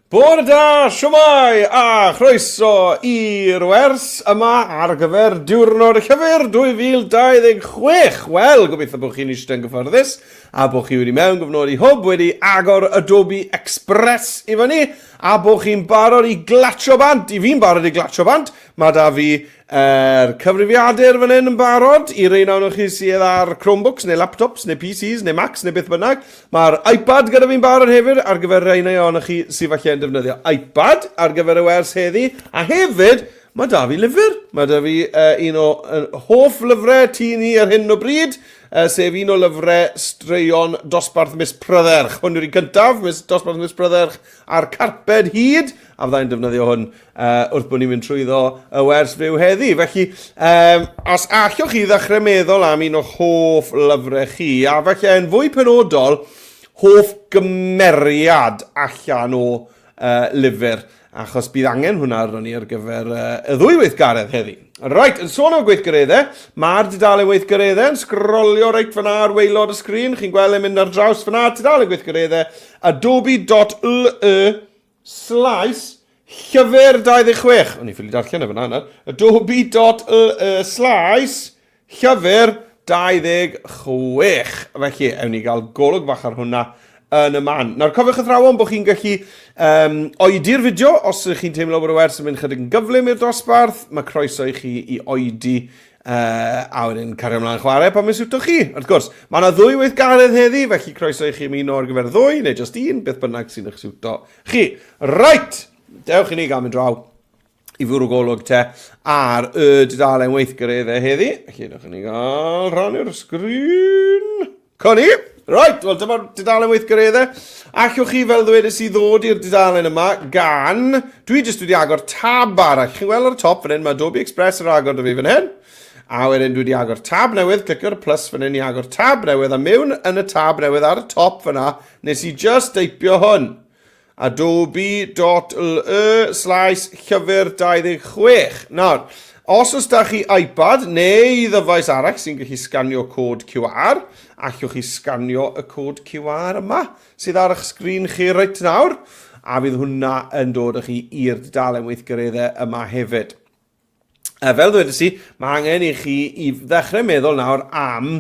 Bore da, shwmae, a chroeso i'r wers yma ar gyfer Diwrnod y Llyfr 2026. Wel, gobeithio bod chi'n eistedd yn gyfforddus a bod chi wedi mewn gyfnod i hwb, wedi agor Adobe Express i fyny, a bod chi'n barod i glatsio bant. I fi'n barod i glatsio bant. Mae da fi Yr cyfrifiadur fan hyn yn barod, i rei ohonoch chi sydd ar Chromebooks neu laptops neu PCs neu Macs neu beth bynnag. Mae'r iPad gyda fi'n barod hefyd ar gyfer rei ohonoch chi sydd falle yn defnyddio iPad ar gyfer y wers heddi. A hefyd, mae da fi lyfr. Mae da fi uh, un o uh, hoff lyfrau tŷ ni ar hyn o bryd, uh, sef un o lyfrau straeon dosbarth Miss Prydderch. Hwn yw'r un cyntaf, Miss, dosbarth Miss Prydderch a'r carped hud, a fyddai'n defnyddio hwn uh, wrth bod ni'n mynd trwyddo y wers fyw heddi. Felly, um, os allwch chi ddechrau meddwl am un o'ch hoff lyfrau chi, a falle yn fwy penodol, hoff gymeriad allan o uh, lyfr, achos bydd angen hwnna arnon ni ar gyfer uh, y ddwy weithgaredd heddi. Reit, yn sôn am gweithgareddau, mae'r dudalen weithgareddau yn sgrolio reit fyna ar waelod y sgrin. Chi'n gweld e'n mynd ar draws fyna, tudalen gweithgareddau adobe.ly Slaes llyfr 26. O'n i ffili darllen e fyna nawr. Adobe.ly slaes llyfr 26. Felly, ewn ni gael golwg fach ar hwnna yn y man. Nawr, cofiwch athrawon bod chi'n gallu um, oedi'r fideo os ydych chi'n teimlo bod y wers yn mynd chydig yn gyflym i'r dosbarth. Mae croeso i chi i oedi Uh, a wedyn cario ymlaen chwarae pan mae'n siwto chi. Wrth gwrs, mae yna ddwy weithgaredd heddi, felly croeso i chi ymuno ar gyfer ddwy, neu just un, beth bynnag sy'n eich siwto chi. Right, dewch i ni gael mynd draw i fwrw golwg te ar y dudalen weithgareddau heddi. Felly, dewch i ni gael rhannu'r sgrin. Co ni! Right, wel dyma'r dudalen weithgareddau. Allwch chi, fel ddwedes i, ddod i'r dudalen yma gan... Dwi jyst wedi agor tab arall. Chi'n gweld ar y top fan hyn, mae Adobe Express yr agor dy fi fan hyn. A wedyn dwi wedi agor tab newydd, clicio ar y plus fan hyn i agor tab newydd, a mewn yn y tab newydd ar y top fyna, nes i just deipio hwn. Adobe.ly slaes llyfr 26. Nawr, os oes da chi iPad neu ddyfais arall sy'n gallu sganio cod QR, allwch chi sganio y cod QR yma sydd ar eich sgrin chi reit nawr, a fydd hwnna yn dod â chi i'r dudalen weithgareddau yma hefyd. Uh, fel ddwedes i, mae angen i chi i ddechrau meddwl nawr am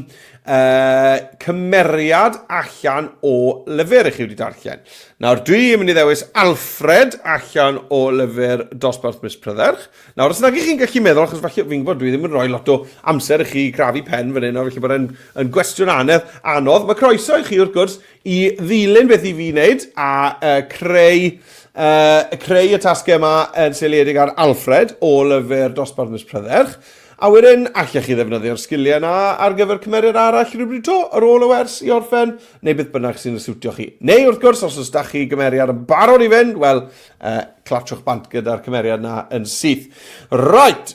uh, cymeriad allan o lyfr i chi wedi darllen. Nawr, dwi'n mynd i ddewis Alfred allan o lyfr Dosbarth Miss Prydderch. Nawr, os nag ych chi'n gallu meddwl, achos falle fi'n gwybod dwi ddim yn rhoi lot o amser i chi grafu pen fan hyn, felly bod e'n yn gwestiwn anodd, anodd. Mae croeso i chi wrth gwrs i ddilyn beth i fi wneud a uh, creu, uh, creu y tasgau yma yn seiliedig ar Alfred o lyfr Dosbarth Miss Prydderch. A wedyn, allech chi ddefnyddio'r sgiliau yna ar gyfer cymeriad arall rhywbryd to, ar ôl y wers i orffen, neu beth bynnag sy'n yswtio chi. Neu wrth gwrs, os oes da chi gymeriad yn barod i fynd, wel, uh, clatwch bant gyda'r cymeriad yna yn syth. Right,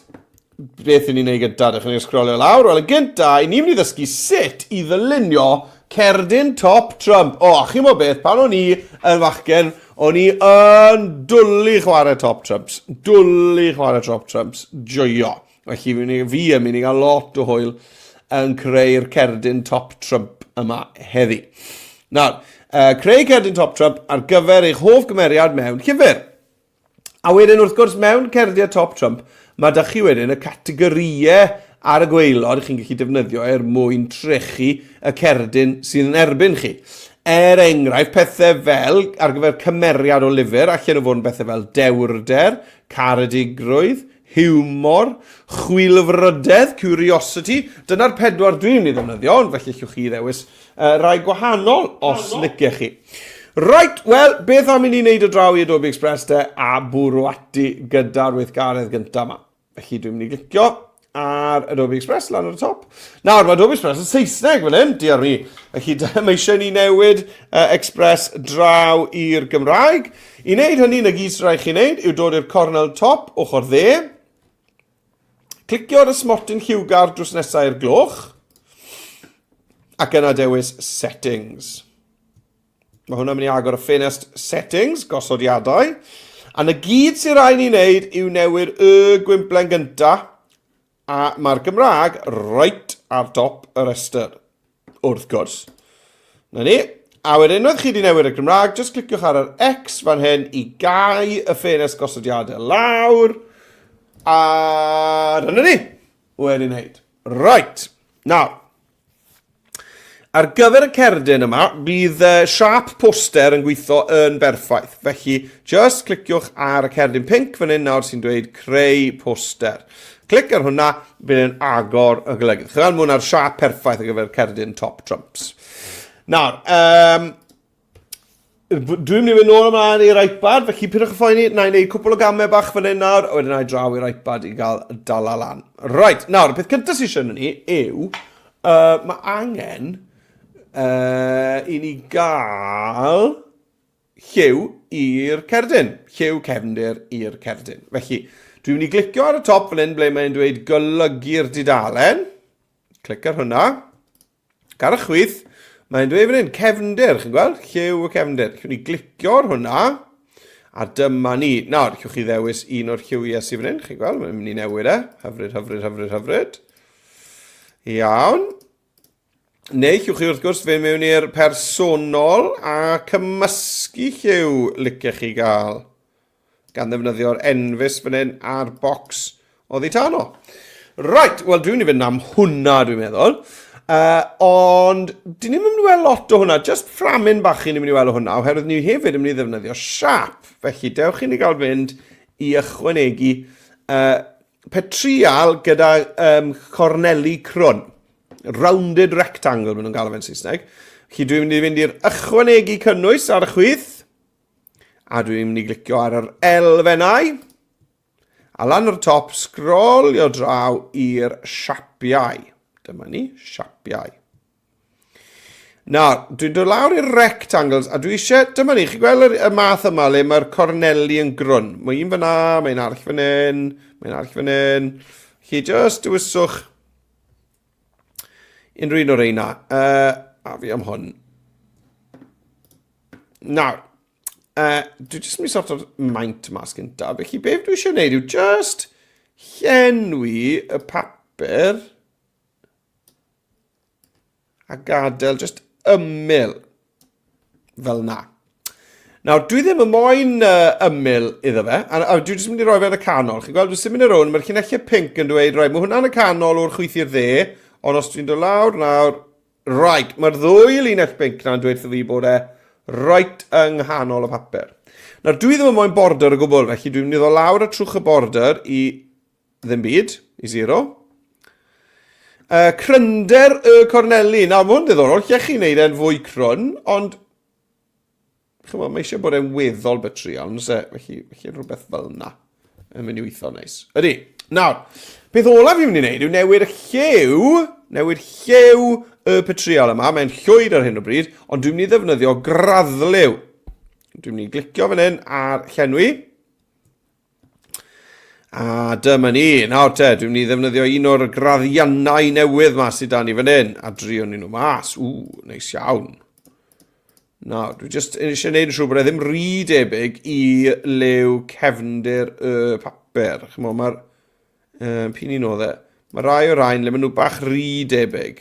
beth i ni'n neud gyntaf? Dewch i ni sgrolio lawr. Wel, yn gynta, i ni'n mynd i ddysgu sut i ddylunio cerdyn top Trump. O, a chi'n bod beth, pan o'n i yn fachgen, o'n i yn dwlu chwarae top Trumps. Dwlu chwarae top Trumps. Joio. Felly fi, fi yn mynd i gael lot o hwyl yn creu'r cerdyn top Trump yma heddi. Nawr, uh, creu cerdyn top Trump ar gyfer eich hoff gymeriad mewn llyfr. A wedyn, wrth gwrs, mewn cerdiau Top Trump, mae da chi wedyn y categorïau ar y gwaelod chi'n gallu defnyddio er mwyn trechu y cerdyn sydd yn erbyn chi. Er enghraifft, pethau fel, ar gyfer cymeriad o lyfr, allan nhw fod yn bethau fel dewrder, caredigrwydd, hiwmor, chwilfrydedd, curiosity. Dyna'r pedwar dwi'n mynd i ddefnyddio, ond felly allwch chi ddewis uh, rai gwahanol os licech chi. Right, wel, beth am i ni wneud o draw i Adobe Express te a bwrw ati gyda'r weithgaredd gyntaf yma. Felly dwi'n mynd i glicio ar Adobe Express lan ar y top. Nawr, mae Adobe Express yn Saesneg fan hyn, diar mi. Felly mae eisiau ni newid uh, Express draw i'r Gymraeg. I wneud hynny, na gyd sy'n rhaid chi wneud yw dod i'r cornel top ochr dde, clicio ar y smotyn lliwgar drws nesaf i'r gloch, ac yna dewis Settings. Mae hwnna'n mynd i agor y ffenest Settings, gosodiadau. A na gyd sy'n rhaid ni wneud yw newid y gwymplen gyntaf, a mae'r Gymraeg reit ar dop y rhestr, wrth gwrs. Na ni. A wedyn, unwaith chi wedi newid y Gymraeg, jyst cliciwch ar yr X fan hyn i gau y ffenest gosodiadau lawr. A dyna ni. Wedi wneud. Right. Nawr, ar gyfer y cerdyn yma, bydd uh, siap poster yn gweithio yn berffaith. Felly, just cliciwch ar y cerdyn pink fan hyn nawr sy'n dweud creu poster. Clic ar hwnna, bydd yn agor y golygydd. Chi'n gweld, mae hwnna'r siap perffaith ar gyfer cerdyn Top Trumps. Nawr, um, dwi'n mynd i fynd nôl ymlaen i'r iPad, felly pidwch â phoeni, na i wneud cwpl o gamau bach fan hyn nawr, a wedyn na i draw i'r iPad i gael dala lan. Right, nawr, y peth cyntaf sydd eisiau ni yw, uh, mae angen uh, i ni gael lliw i'r cerdyn, lliw cefndir i'r cerdyn. Felly, dwi'n mynd i glicio ar y top fan hyn ble mae'n dweud golygu'r dudalen. Clic ar hwnna. Ac ar y chwith, mae'n dweud fan hyn, cefndir, chi'n gweld? Lliw y cefndir. Chi'n ni glicio ar hwnna, a dyma ni. Nawr, chi'ch chi ddewis un o'r lliwiau sydd fan hyn, chi'n gweld? Mae'n mynd i newid e. Hyfryd, hyfryd, hyfryd, hyfryd. Iawn. Neu chi'ch chi wrth gwrs fe mewn i'r personol a cymysgu lliw licech chi gael. gan ddefnyddio'r enfys fan hyn a'r bocs oddi tano. Right, wel dwi'n mynd i fynd am hwnna dwi'n meddwl. Uh, ond dyn ni'n mynd i weld lot o hwnna, just fframyn bach ni'n mynd i weld o hwnna, oherwydd ni hefyd yn mynd i ddefnyddio siap. Felly dewch i ni gael fynd i ychwanegu uh, petrial gyda um, corneli crwn. Rounded rectangle, maen nhw'n galw fe'n Saesneg. Felly dwi'n mynd i fynd i'r ychwanegu cynnwys ar y chwith. A dwi'n mynd i glicio ar yr elfennau. A lan ar y top, sgrolio draw i'r siapiau. Dyma ni, siapiau. Nawr, dwi'n dod lawr i'r rectangles, a dwi eisiau, dyma ni, chi'n gweld y, y math yma le mae'r corneli yn grwn. Mae un fyna, mae un arall fan hyn, mae un arall fan hyn. Chi just dewiswch unrhyw un o'r reina. Uh, a fi am hwn. Nawr, uh, dwi jyst mynd i sort o'r maint mas gynta, felly beth dwi eisiau gwneud yw just llenwi y papur a gadael just ymyl fel na. Nawr, dwi ddim yn moyn uh, ymyl iddo fe, a, a dwi jyst mynd i roi fe yn y canol. Chi'n gweld, dwi'n symud yn rownd, mae'r llinellau pink yn dweud, rhaid, mae hwnna'n y canol o'r chwyth i'r dde, ond os dwi'n dod lawr nawr, Right, mae'r ddwy linell binc na'n dweud wrtho fi bod e right yng nghanol y papur. Nawr, dwi ddim yn moyn border o gwbl, felly dwi'n mynd i ddod lawr y trwch y border i ddim byd, i zero. Uh, crynder y corneli. Nawr, mae hwn ddiddorol, lle chi'n neud e'n fwy crwn, ond Chymod, mae eisiau bod e'n weddol betrial, ond e? Felly, felly rhywbeth fel yna yn mynd i weithio neis. Ydy. Nawr, peth olaf fi'n mynd i wneud yw newid y lliw, newid lliw y petriol yma. Mae'n llwyd ar hyn o bryd, ond dwi'n mynd i ddefnyddio graddliw. Dwi'n mynd i glicio fan hyn ar llenwi. A dyma ni. Nawr te, dwi'n mynd i ddefnyddio un o'r graddiannau newydd ma sydd da ni fan hyn. A drio ni nhw mas. Ww, neis iawn. Nawr, dwi jyst eisiau gwneud yn siŵr bod e ddim rhy debyg i liw cefndir y papur. Chymod, mae'r... Um, p'un un oedd e? Mae rai o'r rhain le maen nhw bach rhy debyg.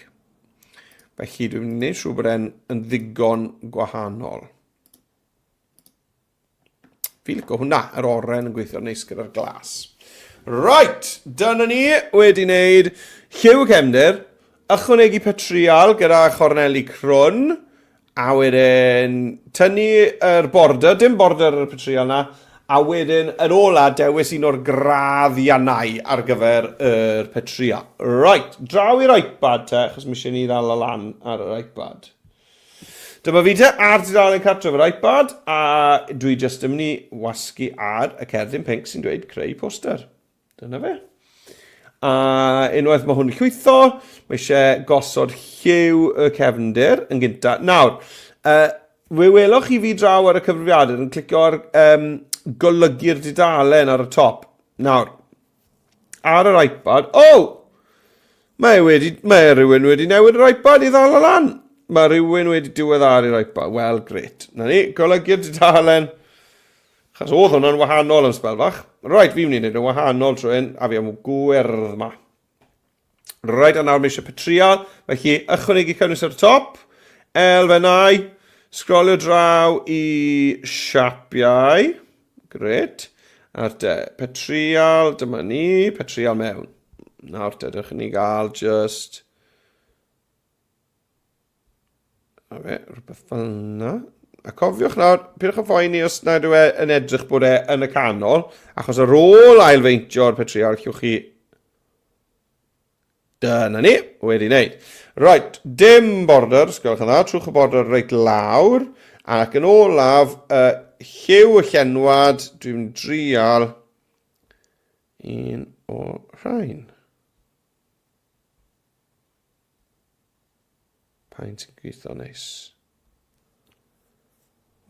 Felly dwi'n mynd i wneud siŵr bod e'n yn ddigon gwahanol. Fi licio hwnna, yr oren yn gweithio'n neis gyda'r glas. Right, dyna ni wedi wneud lliw y cefndir, ychwanegu petrial gyda chorneli crwn, a wedyn tynnu yr border, dim border ar y petrial na, a wedyn yn ola dewis un o'r graddiannau ar gyfer yr petrial. Right, draw i'r iPad te, achos mi eisiau ni ddal lan ar yr iPad. Dyma fi te ar dudalen cartref yr iPad a dwi jyst yn mynd i wasgu ar y cerdyn pinc sy'n dweud creu poster. Dyna fe. A unwaith mae hwn yn llwytho, mae eisiau gosod lliw y cefndir yn gynta. Nawr, uh, fe welwch chi fi draw ar y cyfrifiadur yn clicio ar um, golygu'r dudalen ar y top. Nawr, ar yr iPad. Oh! Mae, wedi, mae rhywun wedi newid yr iPad i ddal y lan. Mae rhywun wedi diweddaru'r iPad. Wel, gret. Na ni, golygu'r dudalen. Chos oedd hwnna'n wahanol am sbel fach. Right, fi'n mynd i wneud yn wahanol trwy hyn, a fi am gwyrdd ma. Right, a nawr mae eisiau petrial, felly ychwanegu cynnwys ar y top, elfennau, Sgrolio draw i siapiau. Gret. A'r de, petrial, dyma ni, petrial mewn. Nawr te, dewch i ni gael just... A fe, rhywbeth fel yna. A cofiwch nawr, pidwch â phoeni os nad yw e yn edrych bod e yn y canol, achos ar ôl ailfeintio'r petrial, llwch chi Dyna ni, wedi wneud. Right, dim border, os gwelwch yn dda, trwch y border reit lawr, ac yn olaf, uh, lliw y llenwad, dwi'n drial un o rhain. Paent sy'n gweithio neis.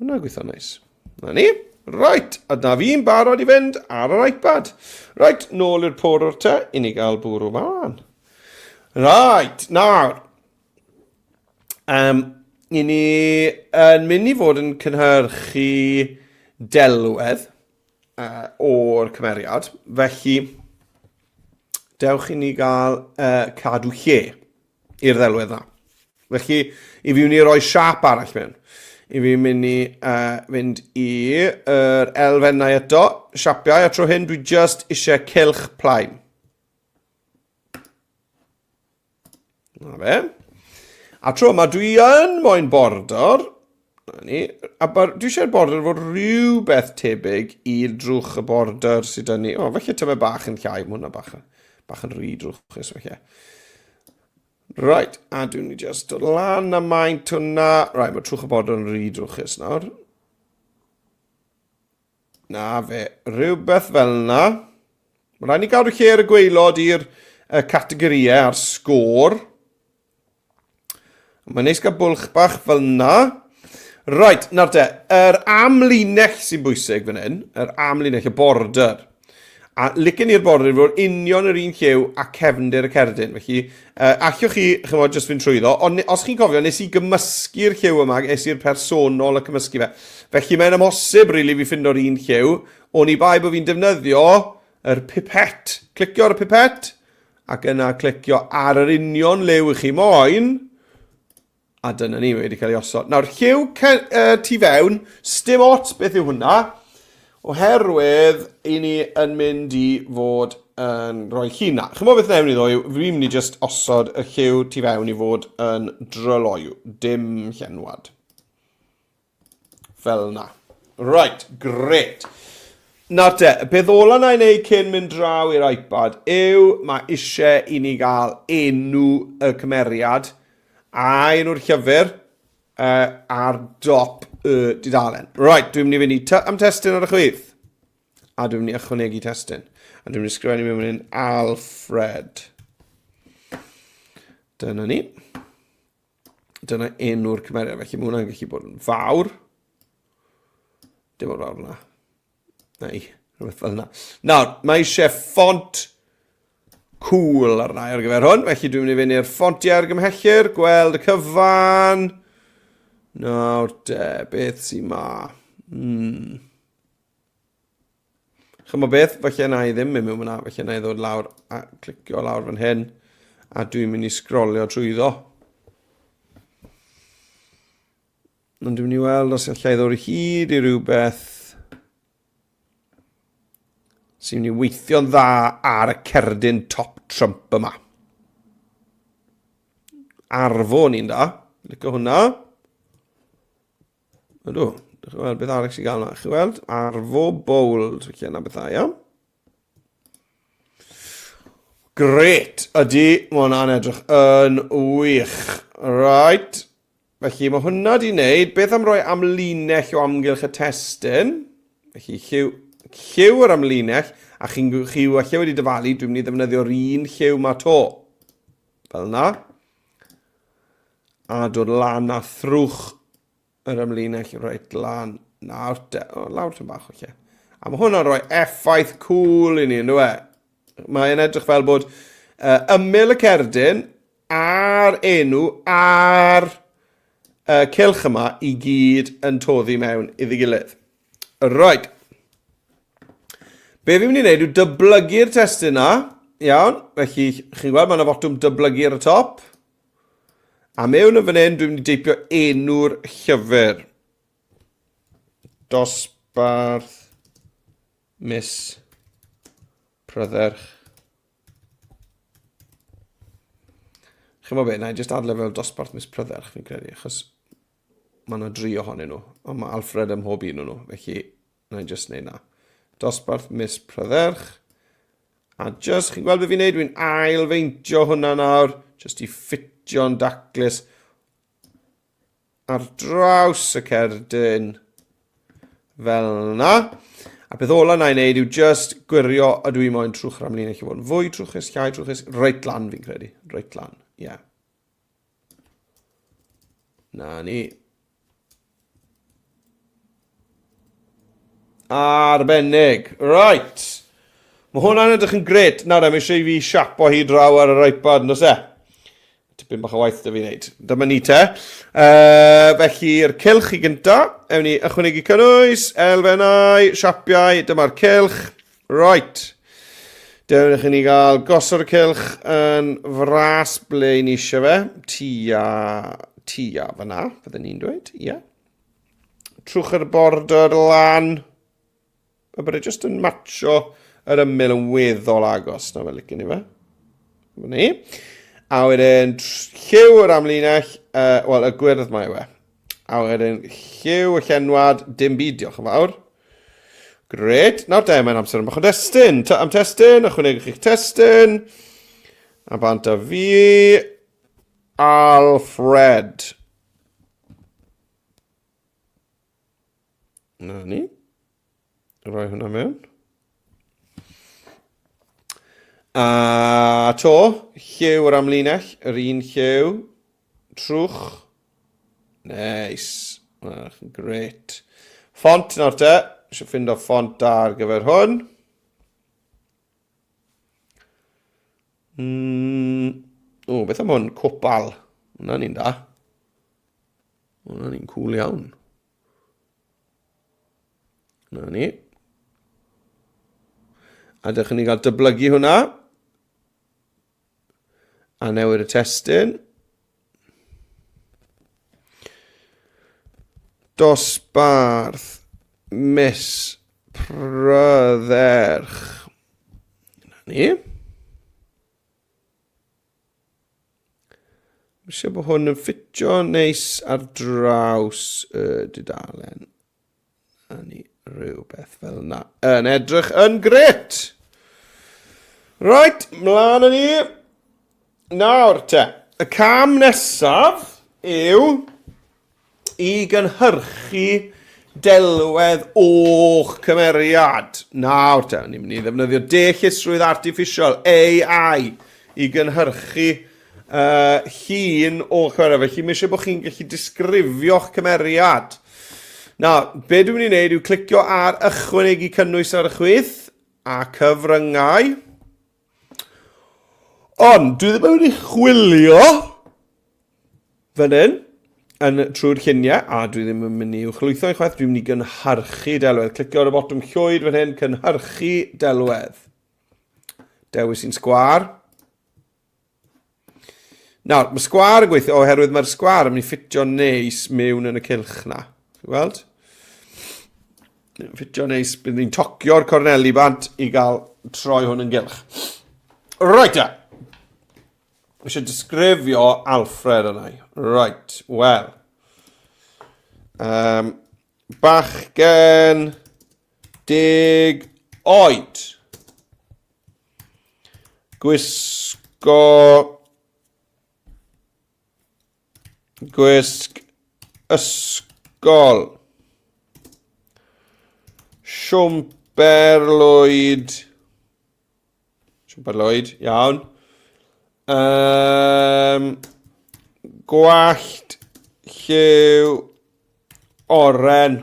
Hwna gweithio neis. Na ni. Right, a na fi'n barod i fynd ar yr iPad. Right, nôl i'r porwr te, i ni gael bwrw mlaen. Right, nawr. Um, i ni yn mynd i fod yn cynhyrchu delwedd uh, o'r cymeriad, felly dewch i ni gael uh, cadw lle i'r ddelwedd dda. Felly, i fi mynd i roi siap arall mewn. I fi mynd i uh, fynd i yr elfennau eto, siapiau, a tro hyn dwi just eisiau cylch plaen. Na fe. A tro yma dwi yn moyn border. Na ni. A bar, dwi eisiau'r border fod rhywbeth tebyg i'r drwch y border sydd dyn ni. O, felly tyma bach yn llai, mae hwnna bach, bach yn rhy drwchus felly. Right, a dwi'n ni just dod lan a maint hwnna. Right, mae trwch y border yn rhy drwchus nawr. Na fe, rhywbeth fel yna. Mae rhaid ni gadw lle ar y gweilod i'r uh, categorïau a'r sgôr. Mae'n neis gael bwlch bach fel yna. Right, nawr te, yr amlinell sy'n bwysig fan hyn, yr amlinell, y border. A licen i'r border i fod union yr un lliw a cefndir y cerdyn. Felly, uh, allwch chi, chymod, jyst fynd trwyddo, ond os chi'n cofio, nes i gymysgu'r lliw yma, es i'r personol a cymysgu fe. Felly mae'n amhosib, really, fi ffindo'r un lliw, oni bai bod fi'n defnyddio yr pipet. Clicio ar y pipet, ac yna clicio ar yr union liw i chi moyn, a dyna ni, mae wedi cael ei osod. Nawr, lliw uh, tu fewn, sdim ots beth yw hwnna, oherwydd i ni yn mynd i fod yn rhoi llun na. Chymod beth newn ni ddo, yw fi'n mynd i just osod y lliw tu fewn i fod yn dryloyw, dim llenwad. Fel na. Right, great. Nawr te, y peth ola na i wneud cyn mynd draw i'r iPad yw mae eisiau i ni gael enw y cymeriad a enw'r llyfr uh, ar dop y dudalen. Right, dwi'n mynd i fynd i am testun ar y chwith. A dwi'n mynd i ychwanegu testun. A dwi'n mynd i sgrifennu mewn hyn Alfred. Dyna ni. Dyna enw'r cymeriad, felly mae hwnna'n gallu bod yn fawr. Dim o'r fawr yna. Neu, rhywbeth fel yna. Nawr, mae eisiau ffont cool arna ar gyfer hwn, felly dwi'n mynd i fynd i'r ffontiau argymhellir, gweld y cyfan. Nawr de, beth sy'n ma? Hmm. Chymod beth, falle na i ddim mynd mewn fyna, falle na i ddod lawr a clicio lawr fan hyn, a dwi'n mynd i sgrolio trwyddo. Ond dwi'n mynd i weld os allai ddod o hyd i rhywbeth sy'n mynd i weithio'n dda ar y cerdyn top Trump yma. Arfo ni'n da. Licio hwnna. Ydw. Dych chi'n weld beth arall sy'n gael yna. Chi'n weld? Arfo bold. Felly yna bethau, iawn? Gret. Ydy, mae hwnna'n edrych yn wych. Right. Felly mae hwnna di wneud. Beth am roi amlinell o amgylch y testun? Felly lliw, lliw yr amlinell, a chi'n chi falle wedi dyfalu, dwi'n mynd i ddefnyddio'r un lliw ma to. Fel yna. A dod lan a thrwch yr ymlinell reit lan. Nawr te, o, lawr tyn bach o lle. A mae hwnna'n rhoi effaith cool i ni, ynddo e? Mae'n edrych fel bod uh, ymyl y cerdyn a'r enw a'r uh, cylch yma i gyd yn toddi mewn iddi gilydd. Right. Be fi'n mynd i wneud yw dyblygu'r testun na. Iawn, felly chi'n gweld mae yna fotwm dyblygu ar y top. A mewn yn fan hyn, dwi'n mynd i deipio enw'r llyfr. Dosbarth Miss Prydderch. Chymod be, na i jyst adle fel dosbarth Miss Prydderch fi'n credu, achos mae yna dri ohonyn nhw, ond mae Alfred ym mhob un o'n nhw, felly na i jyst neud na. Dosbarth Miss Prydderch. A just, chi'n gweld beth fi'n neud? Dwi'n ail-feintio hwnna nawr, just i ffitio'n daclus ar draws y cerdyn fel yna. A beth ola na i wneud yw just gwirio ydw i moyn trwch yr amlinell i fod yn fwy trwchus, llai trwchus, reit lan fi'n credu, reit lan, ie. Yeah. Na ni. Arbennig. Right. Mae hwnna'n edrych yn gret. Nawr, mae eisiau i fi siapo hi draw ar yr iPad, nos e? Tipyn bach o waith da fi wneud. Dyma ni te. Uh, felly'r cylch i gynta. Ewn ni ychwanegu cynnwys, elfennau, siapiau. Dyma'r cylch. Right. Dewch i ni gael gosod y cylch yn fras ble ni eisiau fe. Tua, tua fyna, fydden ni'n dweud. Ie. Yeah. Trwch yr border lan. A bod e jyst yn matcho yr ymyl yn weddol agos. Na fel licen ni fe. Dyma ni. A wedyn lliw yr amlinell, uh, wel, y gwyrdd mae e. A wedyn lliw y llenwad, dim byd, diolch yn fawr. Gret. Nawr te, mae'n amser am bach o destun. Ta, am testun, ychwanegwch eich testun. A bant a fi, Alfred. Na ni. Rhoi hwnna mewn. A to, lliw yr amlinell, yr un lliw. Trwch. Neis. Mae'n gret. Ffont nawr te. Eisiau ffindo ffont da ar gyfer hwn. Mm. O, beth am hwn? Cwpal. Hwna'n un da. Hwna'n un cool iawn. Na ni. A dych ni gael dyblygu hwnna. A newid y testun. Dosbarth Miss Prydderch. Na ni. Mae eisiau bod hwn yn ffitio neis ar draws y dudalen. A ni rhywbeth fel yna. Yn edrych yn gret! Right, mlaen â ni. Nawr te, y cam nesaf yw i gynhyrchu delwedd o'ch cymeriad. Nawr te, ni'n mynd i ddefnyddio deallusrwydd artiffisial, AI, i gynhyrchu uh, llun o'ch cymeriad. Felly mae eisiau bod chi'n gallu disgrifio'ch cymeriad. Nawr, be dwi'n mynd i wneud yw clicio ar ychwanegu cynnwys ar y chwith a cyfryngau. Ond, dwi ddim yn mynd i chwilio fan hyn, yn trwy'r lluniau, a dwi ddim yn mynd i uwchlwytho i chwaith, dwi'n mynd i gynhyrchu delwedd. Clicio ar y botwm llwyd fan hyn, cynhyrchu delwedd. Dewis un sgwar. Nawr, mae sgwar yn gweithio oherwydd mae'r sgwar yn mynd i ffitio neis mewn yn y cylch na. Chi'n gweld? Ffitio neis, bydd ni'n tocio'r corneli bant i gael troi hwn yn gylch. Right, ta. Eisiau disgrifio Alfred yna. Right, wel. Um, bachgen deg oed. Gwisgo... Gwisg ysgol. Siwmper lwyd. Siwmper lwyd, iawn. Um, gwallt lliw oren.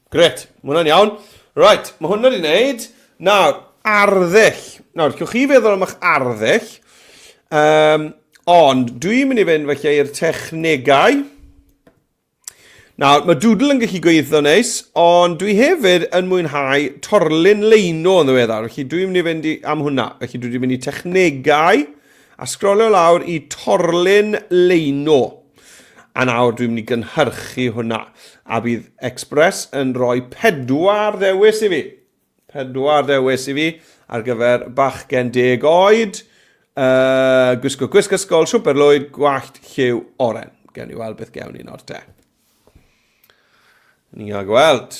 Gret, mae hwnna'n iawn. Right, mae hwnna wedi wneud. Nawr, arddull. Nawr, cewch chi feddwl am eich arddull. Um, ond dwi'n mynd i fynd felly i'r technegau. Nawr, mae Doodle yn gallu gweithio neis, ond dwi hefyd yn mwynhau torlun leino yn ddiweddar, felly dwi'n mynd i fynd i, am hwnna. Felly dwi wedi mynd i technegau. A sgrolio lawr i Torlun Leino. A nawr dwi'n mynd i gynhyrchu hwnna. A bydd Express yn rhoi pedwar dewis i fi. Pedwar dewis i fi ar gyfer bachgen deg oed, uh, gwisgo gwisg ysgol, siwmper lwyd, gwallt lliw oren. Gewn ni weld beth gewn ni nawr te. Ni'n cael gweld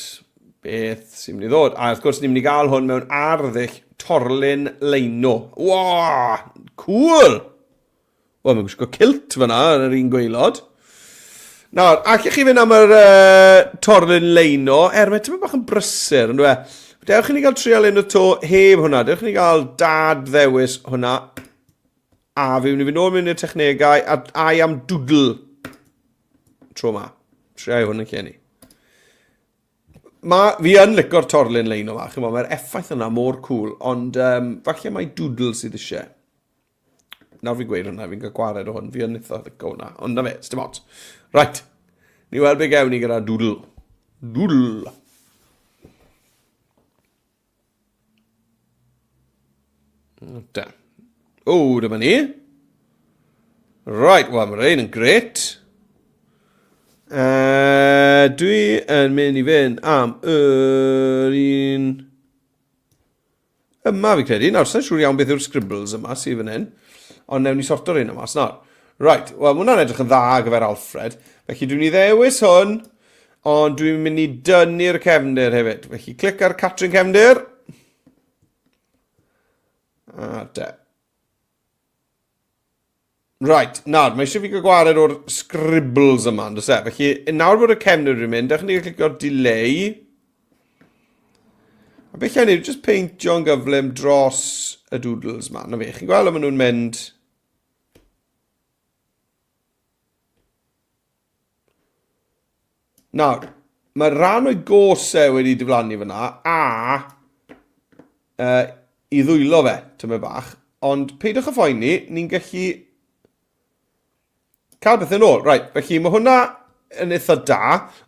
beth sy'n mynd i ddod. A wrth gwrs, ni'n mynd i gael hwn mewn arddull torlun leino. Wow! Cool! Wel, mae'n gwisgo kilt fyna yn yr un gwaelod. Nawr, allech chi fynd am yr uh, torlun leino, er mae tipyn bach yn brysur, yn dweud. Dewch i ni gael trial un o to heb hwnna. Dewch i ni gael dad ddewis hwnna. A fi mynd i fynd ôl mewn i'r technegau a I am doodle tro ma. Triau hwn yn lle ni. Ma, fi yn lico'r torlun lein yma, chymod, mae'r effaith yna mor cool, ond um, falle mae doodle sydd eisiau. Nawr fi'n gweud hwnna, fi'n cael gwared o hwn, fi yn eitha lico hwnna, ond na fe, dim ots. Right, ni weld be gewn ni gyda doodle. Doodle. Da. O, dyma ni. Right, wel, mae rhain yn gret. Uh, dwi yn mynd i fynd am yr un yma fi credu. Nawr, sa'n siŵr iawn beth yw'r scribbles yma sydd fan hyn, ond newn ni sorto'r un yma mas nawr. Right, wel, mae hwnna'n edrych yn dda ar gyfer Alfred. Felly dwi'n i ddewis hwn, ond dwi'n mynd i dynnu'r cefndir hefyd. Felly clic ar Catrin Cefndir. A de. Right, nawr, mae eisiau fi gael gwared o'r scribbles yma, yn e? Felly, nawr bod y cefndir wedi mynd, dewch ni gael clicio'r delay. A beth lle ni, just peintio'n gyflym dros y doodles yma. Na fe, chi'n gweld maen nhw'n mynd... Nawr, mae rhan o'i gos e wedi diflannu fyna, a uh, i ddwylo fe, tymed bach. Ond peidiwch â phoeni, ni'n gallu cael bethau nôl. Right, felly mae hwnna yn eitha da,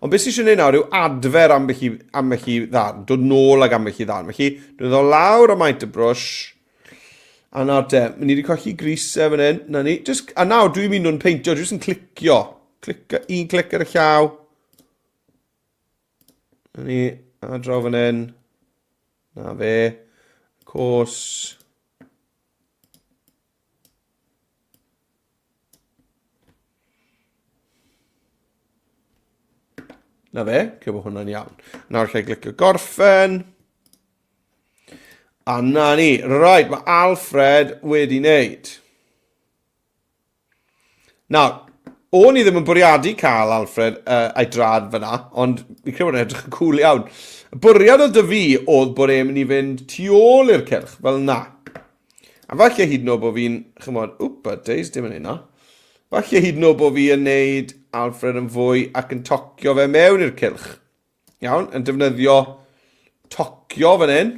ond beth sy'n eisiau gwneud nawr yw adfer ambell i, ambell i ddarn, dod nôl ag ambell i ddarn. Felly, dwi'n ddod lawr o maint y brwsh, a nawr te, ni wedi colli grisau fan hyn, na ni, just, a nawr dwi'n mynd nhw'n peintio, dwi'n just yn clicio. Clic, un clic ar y llaw. Na ni, a draw fan hyn. Na fe. Cos. Na fe, cyn bod hwnna'n iawn. Nawr lle glicio gorffen. A na ni. Right, mae Alfred wedi wneud. Nawr, o'n i ddim yn bwriadu cael Alfred uh, a'i drad fyna, ond fi credu bod e'n edrych yn cool iawn. Y bwriad oedd dy fi oedd bod e'n mynd i fynd tu ôl i'r cylch, fel na. A falle hyd yn oed bod fi'n, chymod, wp, days, dim yn hynna. Falle hyd yn oed bod fi yn neud Alfred yn fwy ac yn tocio fe mewn i'r cylch. Iawn, yn defnyddio tocio fan hyn.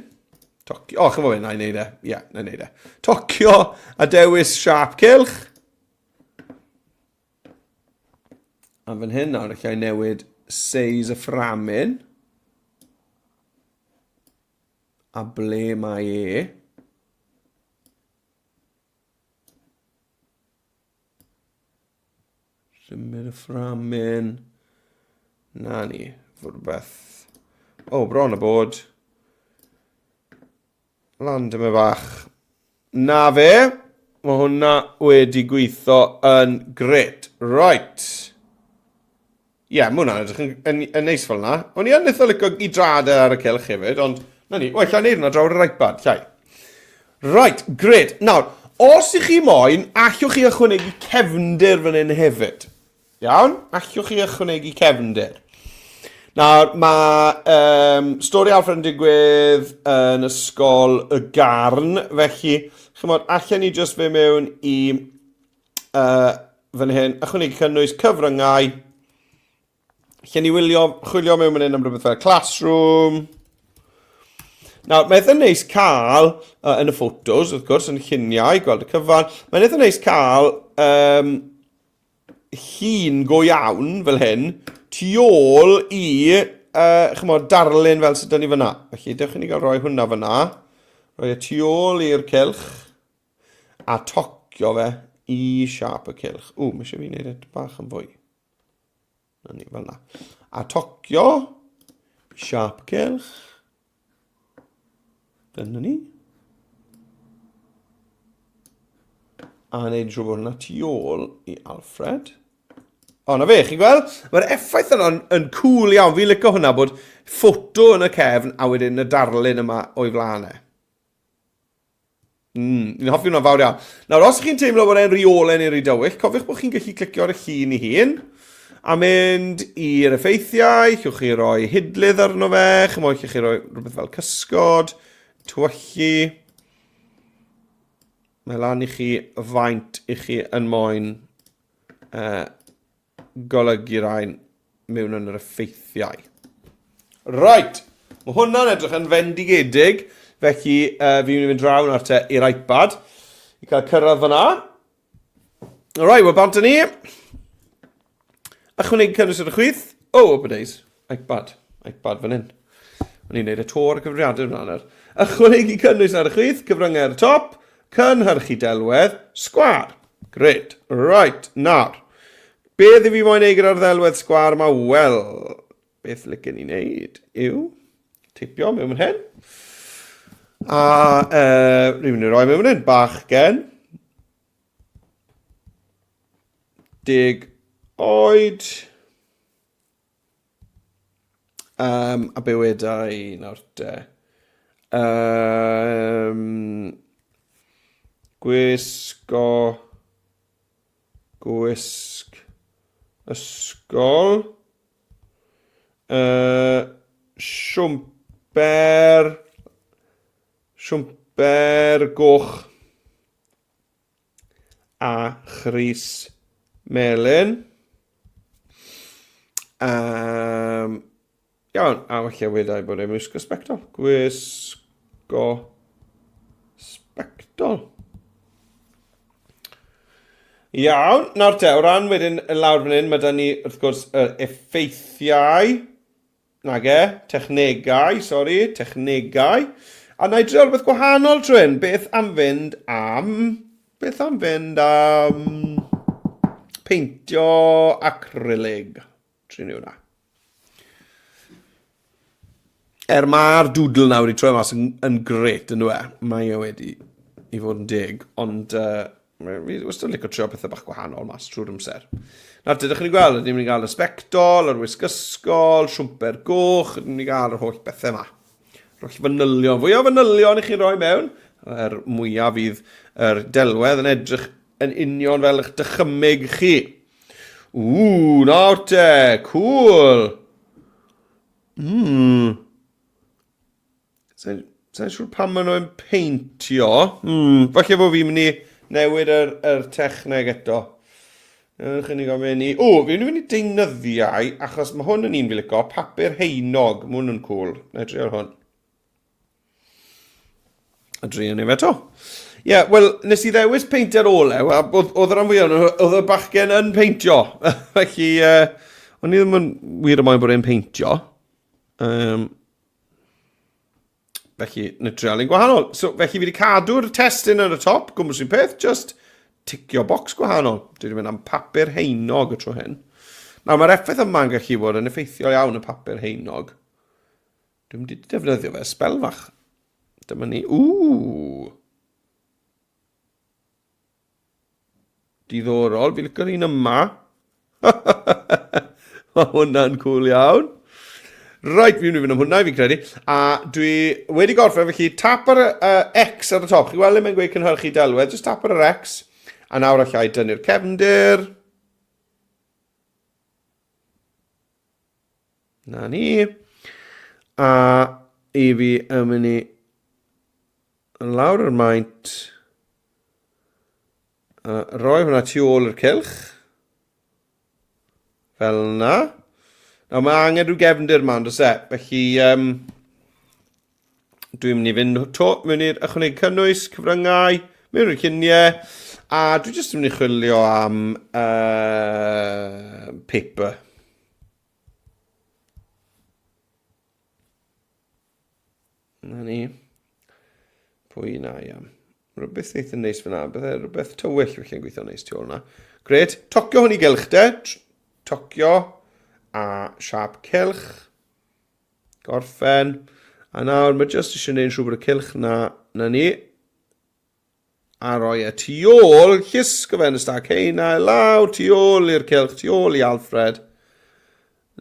Tocio, o, oh, chyfo fe, na i wneud e. Ie, yeah, na i wneud e. Tocio a dewis siap cylch. A fan hyn nawr, allai newid seis y fframyn. A ble mae e. Symud y fframyn. Na ni, rhywbeth. O, oh, bron y bod. Lan dyma bach. Na fe. Mae hwnna wedi gweithio yn gret. Right. Ie, yeah, mae hwnna'n edrych yn, yn, yn neis fel yna. O'n i yn eitha licio i drad e ar y cylch hefyd, ond na ni. Wel, llai neud hwnna draw ar yr iPad, llai. Right, great. Nawr, os ych chi moyn, allwch chi ychwanegu cefndir fan hyn hefyd. Iawn? Allwch chi ychwanegu cefndir. Nawr, mae um, stori Alfred yn digwydd yn ysgol y Garn, felly, chymod, allan ni jyst fe mewn i uh, fan hyn, ychwanegu cynnwys cyfryngau, lle ni wylio, chwilio mewn fan hyn am rhywbeth fel classroom. Nawr, mae'n eitha neis cael, uh, yn y ffotos, wrth gwrs, yn y lluniau, gweld y cyfan, mae'n eitha neis cael um, llun go iawn fel hyn, tu ôl i, uh, chymod, darlun fel sydd dyn ni fyna. Felly, dewch i ni gael rhoi hwnna fyna. Rhoi y tu ôl i'r cylch. A toc... tocio fe i siap y cylch. Ww, mae eisiau fi wneud e bach yn fwy. Na ni, fel na. A tocio i siap y cylch. Dyna ni. A wneud yn siŵr bod hwnna tu ôl i Alfred. O, na fe, chi'n gweld? Mae'r effaith yna'n yn cool iawn. Fi'n licio hwnna bod ffoto yn y cefn a wedyn y darlun yma o'i flaen e. Fi'n hoffi hwnna'n fawr iawn. Nawr, os chi'n teimlo bod e'n rhy ole neu rhy dywyll, cofiwch bod chi'n gallu clicio ar y llun i hun a mynd i'r effeithiau, llwch chi roi hidlydd arno fe, chymod, llwch chi roi rhywbeth fel cysgod, tywyllu. Mae lan i chi faint i chi yn moyn golygu rhain mewn yn yr effeithiau. Right, mae hwnna'n edrych yn fendigedig, felly fi'n mynd i fynd draw nawr te i'r iPad i cael cyrraedd fyna. Alright, wel bant ni. Ychwanegu cynnwys ar y chwith. Oh, open days. iPad. iPad fan hyn. O'n i'n neud y to ar y cyfrifiadur yna nawr. Ychwanegu cynnwys ar y chwith, cyfryngau ar y top, cynhyrchu delwedd, sgwar. Great. Right, nawr. Beth i fi moyn neud gyda'r ddelwedd sgwar yma? Wel, beth licen i wneud yw teipio mewn fan hyn. A rwy'n mynd i roi mewn fan hyn, bachgen. 10 oed. Um, a be weda i nawr te? Um, gwisgo... Gwisg... Ysgol... Uh, siwmper... Siwmper goch. A chrys melyn. Um, iawn, a falle wedai bod e'n wisgo sbectol. Gwisgo sbectol. Iawn, nawr te, o ran wedyn lawr fan hyn, mae da ni wrth gwrs yr effeithiau. Nage, technegau, sori, technegau. A na i drio rhywbeth gwahanol tro hyn. Beth am fynd am... Beth am fynd am... Peintio acrylig. Trin ni hwnna. Er mae'r doodle nawr i troi mas yn, yn gret, yn dwi? E? Mae e wedi i fod yn deg, ond uh, fi wastad yn licio trio pethau bach gwahanol mas trwy'r amser. Nawr, dydych chi'n gweld, ydym ni'n gael y sbectol, yr wisg ysgol, siwmper goch, ydym ni'n gael yr holl bethau yma. Yr holl fanylion, fwy o fanylion i chi'n rhoi mewn, yr mwyaf fydd yr delwedd yn edrych yn union fel eich dychymyg chi. Ww, nawr te, cool. Sa'n sa siŵr pam maen nhw'n peintio. Falle bod fi'n mynd i newid yr, yr techneg eto. Ewch i ni gael mynd i... O, fi'n mynd i deunyddiau, achos mae hwn yn un fi licio, papur heinog. Mae hwn yn cool. Na i drio hwn. A drio ni fe to. Ie, yeah, wel, nes i ddewis peintio'r olew, a oedd, oedd yr rhan fwyaf, oedd y bachgen yn peintio. Felly, uh, o'n i ddim yn wir y moyn bod e'n peintio. Um, felly, na trial un gwahanol. So, felly fi wedi cadw'r testyn ar y top, gwmws i'n peth, just ticio bocs gwahanol. Dwi wedi mynd am papur heinog y tro hyn. Nawr, mae'r effaith yma'n gallu bod yn effeithiol iawn y papur heinog. Dwi'n mynd i defnyddio fe sbel fach. Dyma ni. Ww! Diddorol, fi licio'r un yma. Mae hwnna'n cool iawn. Right, fi'n mynd i fynd am hwnna, fi'n credu. A dwi wedi gorffen, felly tap ar y X ar y top. Chi'n gweld le mae'n gweud cynhyrchu delwedd, just tap ar yr X. A nawr allai dynnu'r cefndir. Na ni. A i fi yn mynd i lawr yr maint. A roi hwnna tu ôl i'r cylch. Fel yna. Nawr mae angen rhyw gefndir yma, ond oes e? Felly, um, dwi'n mynd i fynd to, mewn i'r ychwanegu cynnwys, cyfryngau, mewn i'r lluniau, a dwi jyst yn mynd i chwilio am uh, paper. Na ni. Pwy na i am? Rhywbeth eitha neis fyna. Bydde rhywbeth tywyll felly'n gweithio neis tu ôl yna. Gret. Tocio hwn i gylch de. Tocio a siap cylch. Gorffen. A nawr mae jyst eisiau gwneud yn siŵr bod y cylch na, na ni. A roi e tu ôl, llusgo fe yn y stag heina, i lawr, tu ôl i'r cylch, tu ôl i Alfred.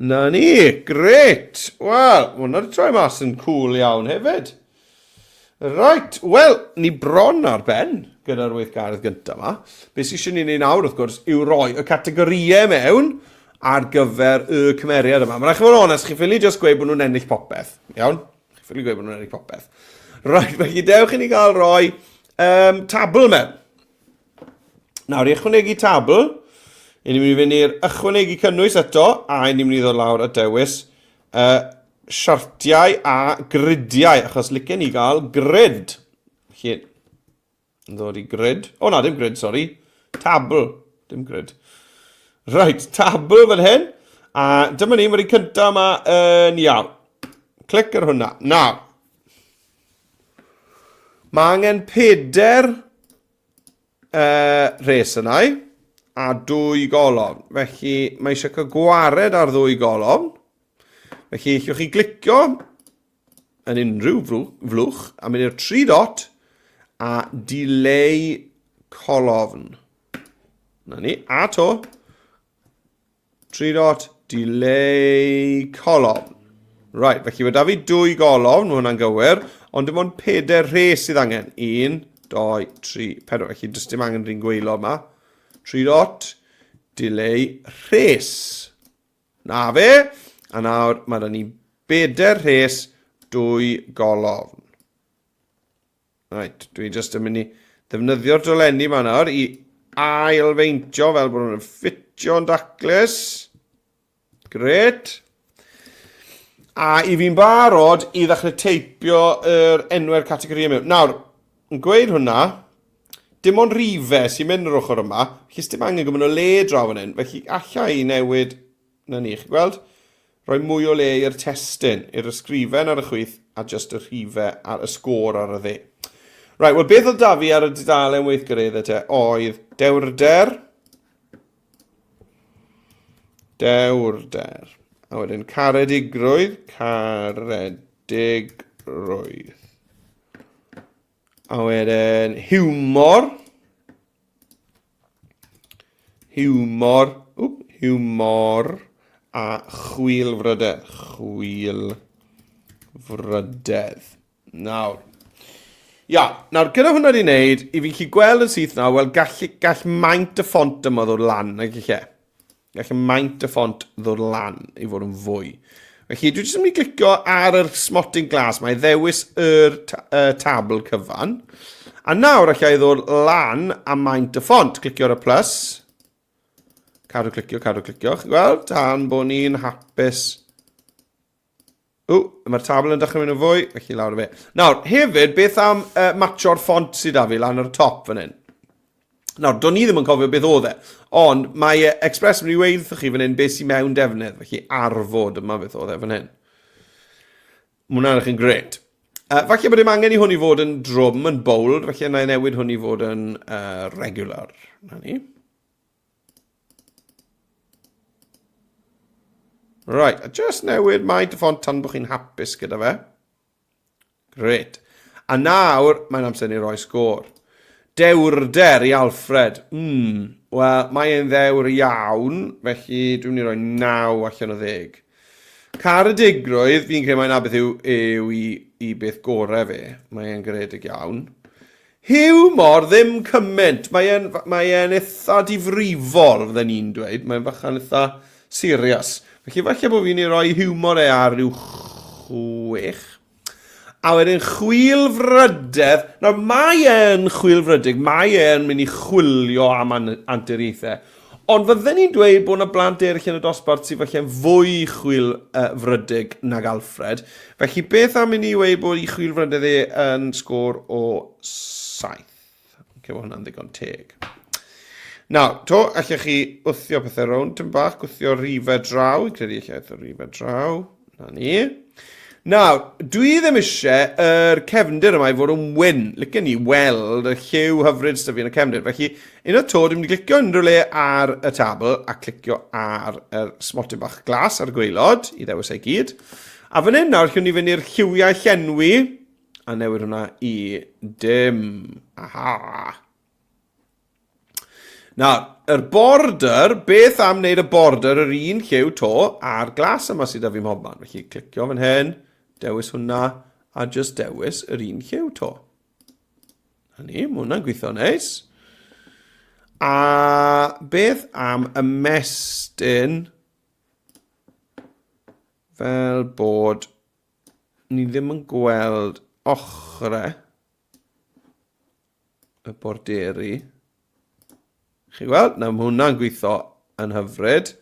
Na ni, gret! Wel, mae hwnna wedi troi mas yn cool iawn hefyd. Right, wel, ni bron ar ben gyda'r weithgaredd gyntaf yma. Be sydd eisiau ni wneud nawr, wrth gwrs, yw roi y categorïau mewn ar gyfer y cymeriad yma. Mae'n rhaid chi fod yn onest, chi ffili just gweud bod nhw'n ennill popeth. Iawn? Chi ffili gweud bod nhw'n ennill popeth. Right, felly dewch i ni gael rhoi um, tabl mewn. Nawr, i ychwanegu tabl, i ni'n mynd i fynd i'r ychwanegu cynnwys eto, a i ni'n mynd i ddod lawr a dewis uh, siartiau a gridiau, achos licen ni gael grid. Felly, ddod i grid. O na, dim grid, sori. Tabl, dim grid. Right, tabl fan hyn. A dyma ni, mae'r un cyntaf yma yn iawn. Clic ar hwnna. Nawr, mae angen peder uh, rhes yna i, a dwy golofn. Felly mae eisiau cael gwared ar ddwy golofn. Felly allwch chi glicio yn unrhyw flwch a mynd i'r tri dot a dileu colofn. Na ni, a to, Tri dot, delay colofn. Right, felly mae da fi dwy golofn, mae hwnna'n gywir, ond dim ond peder rhes sydd angen. Un, doi, tri, pedwar. Felly does dim angen rhywun gweilo yma. Tri dot, delay rhes. Na fe. A nawr mae da ni beder rhes, dwy golofn. Right, dwi jyst yn mynd i ddefnyddio'r dolenni yma nawr i ailfeintio fel bod nhw'n ffitio'n daclus. Gret. A i fi'n barod i ddechrau teipio yr enwau'r categori mewn. Nawr, yn gweud hwnna, dim ond rifau sy'n mynd yr ochr yma, felly dim angen gwybod o le draw fan hyn, felly allai i newid Na ni, chi'n gweld? Rhoi mwy o le i'r testun, i'r ysgrifen ar y chwith a jyst y rhifau ar y sgôr ar y dde. Right, wel beth oedd da fi ar y dudalen weithgareddau te oedd dewrder, dewrder, a wedyn caredigrwydd, caredigrwydd. A wedyn hiwmor. Hiwmor. Wp, hiwmor. A chwilfrydedd. Chwilfrydedd. Nawr. Ia, nawr gyda hwnna wedi wneud, i fi'n gallu gweld yn syth nawr, wel gall, gall maint y ffont yma ddod lan, nag lle. Gall y maint y ffont ddod lan i fod yn fwy. Felly dwi jyst yn mynd i glicio ar yr smotyn glas mae ddewis yr y tabl cyfan. A nawr allai ddod lan a maint y ffont. Clicio ar y plus. Cadw clicio, cadw clicio. Chi'n gweld? Tan bod ni'n hapus. Ww, mae'r tabl yn dechrau mynd yn fwy, felly lawr y fe. Nawr, hefyd, beth am uh, matcho'r ffont sydd da fi lan ar y top fan hyn? Nawr, do'n i ddim yn cofio beth oedd e, ond mae Express yn mynd i weud wrthych chi fan hyn beth sy'n mewn defnydd, felly arfod yma beth oedd e fan hyn. Mae hwnna'n edrych yn gret. Uh, falle bod dim angen i hwn i fod yn drwm, yn bold, felly yna i newid hwn i fod yn uh, regular. Na ni. Right, a just newid maint y ffont tan bod chi'n hapus gyda fe. Great. A nawr, mae'n amser ni roi sgôr. Dewrder i Alfred. Mm, Wel, mae e'n ddewr iawn, felly dwi'n mynd i roi 9 allan o 10. Caredigrwydd, fi'n credu mai 'na beth yw, yw i, i beth gorau fe. Mae e'n garedig iawn. Hiwmor, ddim cymaint. Mae e'n, mae e'n eitha difrifol, fydden ni'n dweud. Mae'n fachan eitha serious. Felly falle bod fi'n ei roi hiwmor e ar ryw chwech. A wedyn chwilfrydedd. Nawr, mae e'n chwilfrydig, mae e'n mynd i chwilio am anturiaethau. Ond fydden ni'n dweud bod yna blant eraill yn y dosbarth sydd falle'n fwy chwilfrydig nag Alfred. Felly beth am i ni weud bod i chwilfrydedd e yn sgôr o 7? Ok, mae hwnna'n ddigon teg. Nawr, to, allech chi wthio pethau rownd tyn bach, gwthio rhifau draw. Fi'n credu allai wthio rhifau draw. Na ni. Nawr, dwi ddim eisiau yr cefndir yma i fod yn wyn. Licen ni weld y lliw hyfryd sydd fi yn y cefndir. Felly, unwaith to, dwi'n mynd i glicio unrhyw le ar y tabl a clicio ar yr smotyn bach glas ar y gwaelod i ddewis ei gyd. A fan hyn nawr, llwn ni fynd i'r lliwiau llenwi a newid hwnna i dim. Aha! Nawr, yr border, beth am wneud y border yr un lliw to a'r glas yma sydd â fi mhobman. Felly, clicio fan hyn, dewis hwnna, a just dewis yr un lliw to. Na ni, mae hwnna'n gweithio neis. A beth am ymestyn fel bod ni ddim yn gweld ochrau y borderi. Chi gweld? Na, mae hwnna'n gweithio yn hyfryd.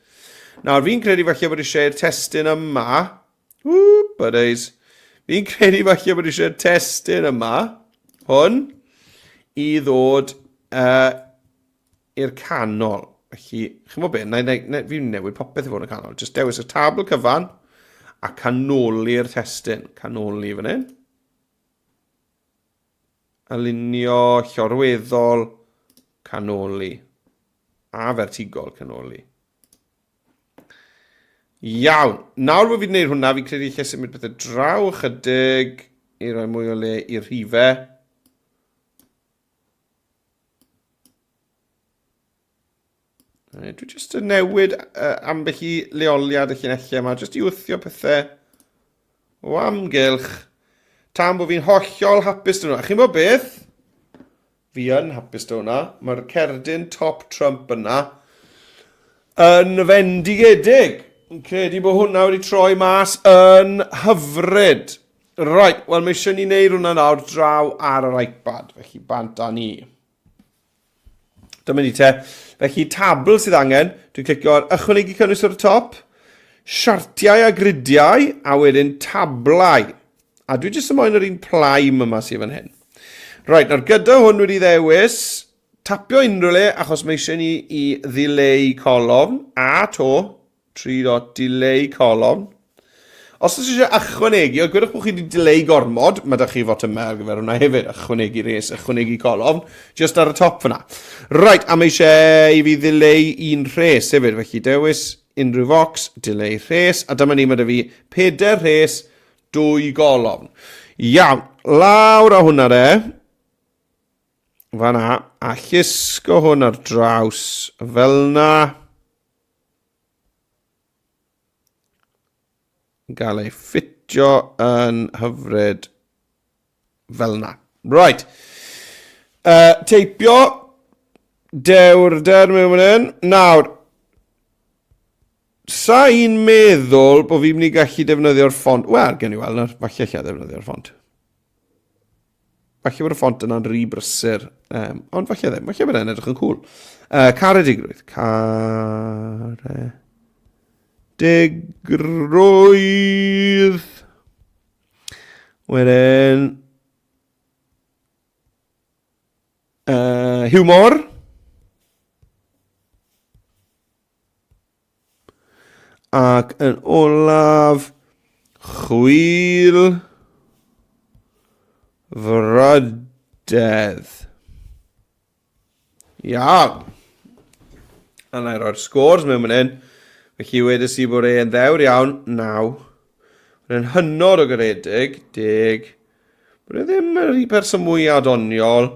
Nawr, fi'n credu falle bod eisiau'r testun yma. Ww, buddies. Fi'n credu falle bod eisiau'r testun yma, hwn, i ddod uh, i'r canol. Felly, chi'n bod beth, na, na, na, fi'n newid popeth i fod yn y canol. Just dewis y tabl cyfan a canoli'r testun. Canoli fan hyn. Alinio llorweddol canoli a fertigol canoli. Iawn, nawr bod fi wedi gwneud hwnna, fi'n credu lle symud pethau draw ychydig i roi mwy o le i'r rhifau. Dwi jyst yn newid uh, ambell i leoliad y llinellau yma, jyst i wthio pethau o amgylch, tan bod fi'n hollol hapus dyn nhw. A chi'n bod beth? Fi yn hapus dyn hwnna. Mae'r cerdyn top Trump yna yn fendigedig. Yn credu bod hwnna wedi troi mas yn hyfryd. Right, wel mae eisiau ni wneud hwnna nawr draw ar yr iPad, felly bant â ni. Dyma ni te. Felly tabl sydd angen. Dwi'n clicio ar ychwanegu cynnwys o'r top, siartiau a gridiau, a wedyn tablau. A dwi jyst yn moyn yr un plaim yma sydd fan hyn. Right, nawr gyda hwn wedi ddewis, tapio unrhyw le, achos mae eisiau ni i ddileu colofn, a to, 3 dot delay column. Os oes eisiau ychwanegu, o gwedwch bod chi wedi delay gormod, mae da chi fotymau ar gyfer hwnna hefyd, ychwanegu res, ychwanegu colofn, just ar y top fyna. Right, a mae eisiau i fi ddileu un rhes hefyd, felly dewis unrhyw fox, dileu rhes, a dyma ni, mae da fi peder rhes, dwy golofn. Iawn, lawr â hwnna de. Fanna, a llusgo hwn ar draws fel na. gael ei ffitio yn hyfryd fel yna. Right. Teipio dewrder mewn fan hyn. Nawr, sa i'n meddwl bod fi'n mynd i gallu defnyddio'r ffont. Wel, gen i weld nawr, falle lle ddefnyddio'r ffont. Falle bod y ffont yna'n rhy brysur, um, ond falle ddim, falle bod e'n edrych yn cool. Caredigrwydd. Caredigrwydd. Wedyn... Hiwmor. Ac yn olaf, chwil frydedd. Iawn. A na i roi'r scores mewn fan hyn. Felly wedes i bod e'n ddewr iawn, 9. Bod e'n hynod o garedig, 10. Bod e ddim yr person mwyaf doniol,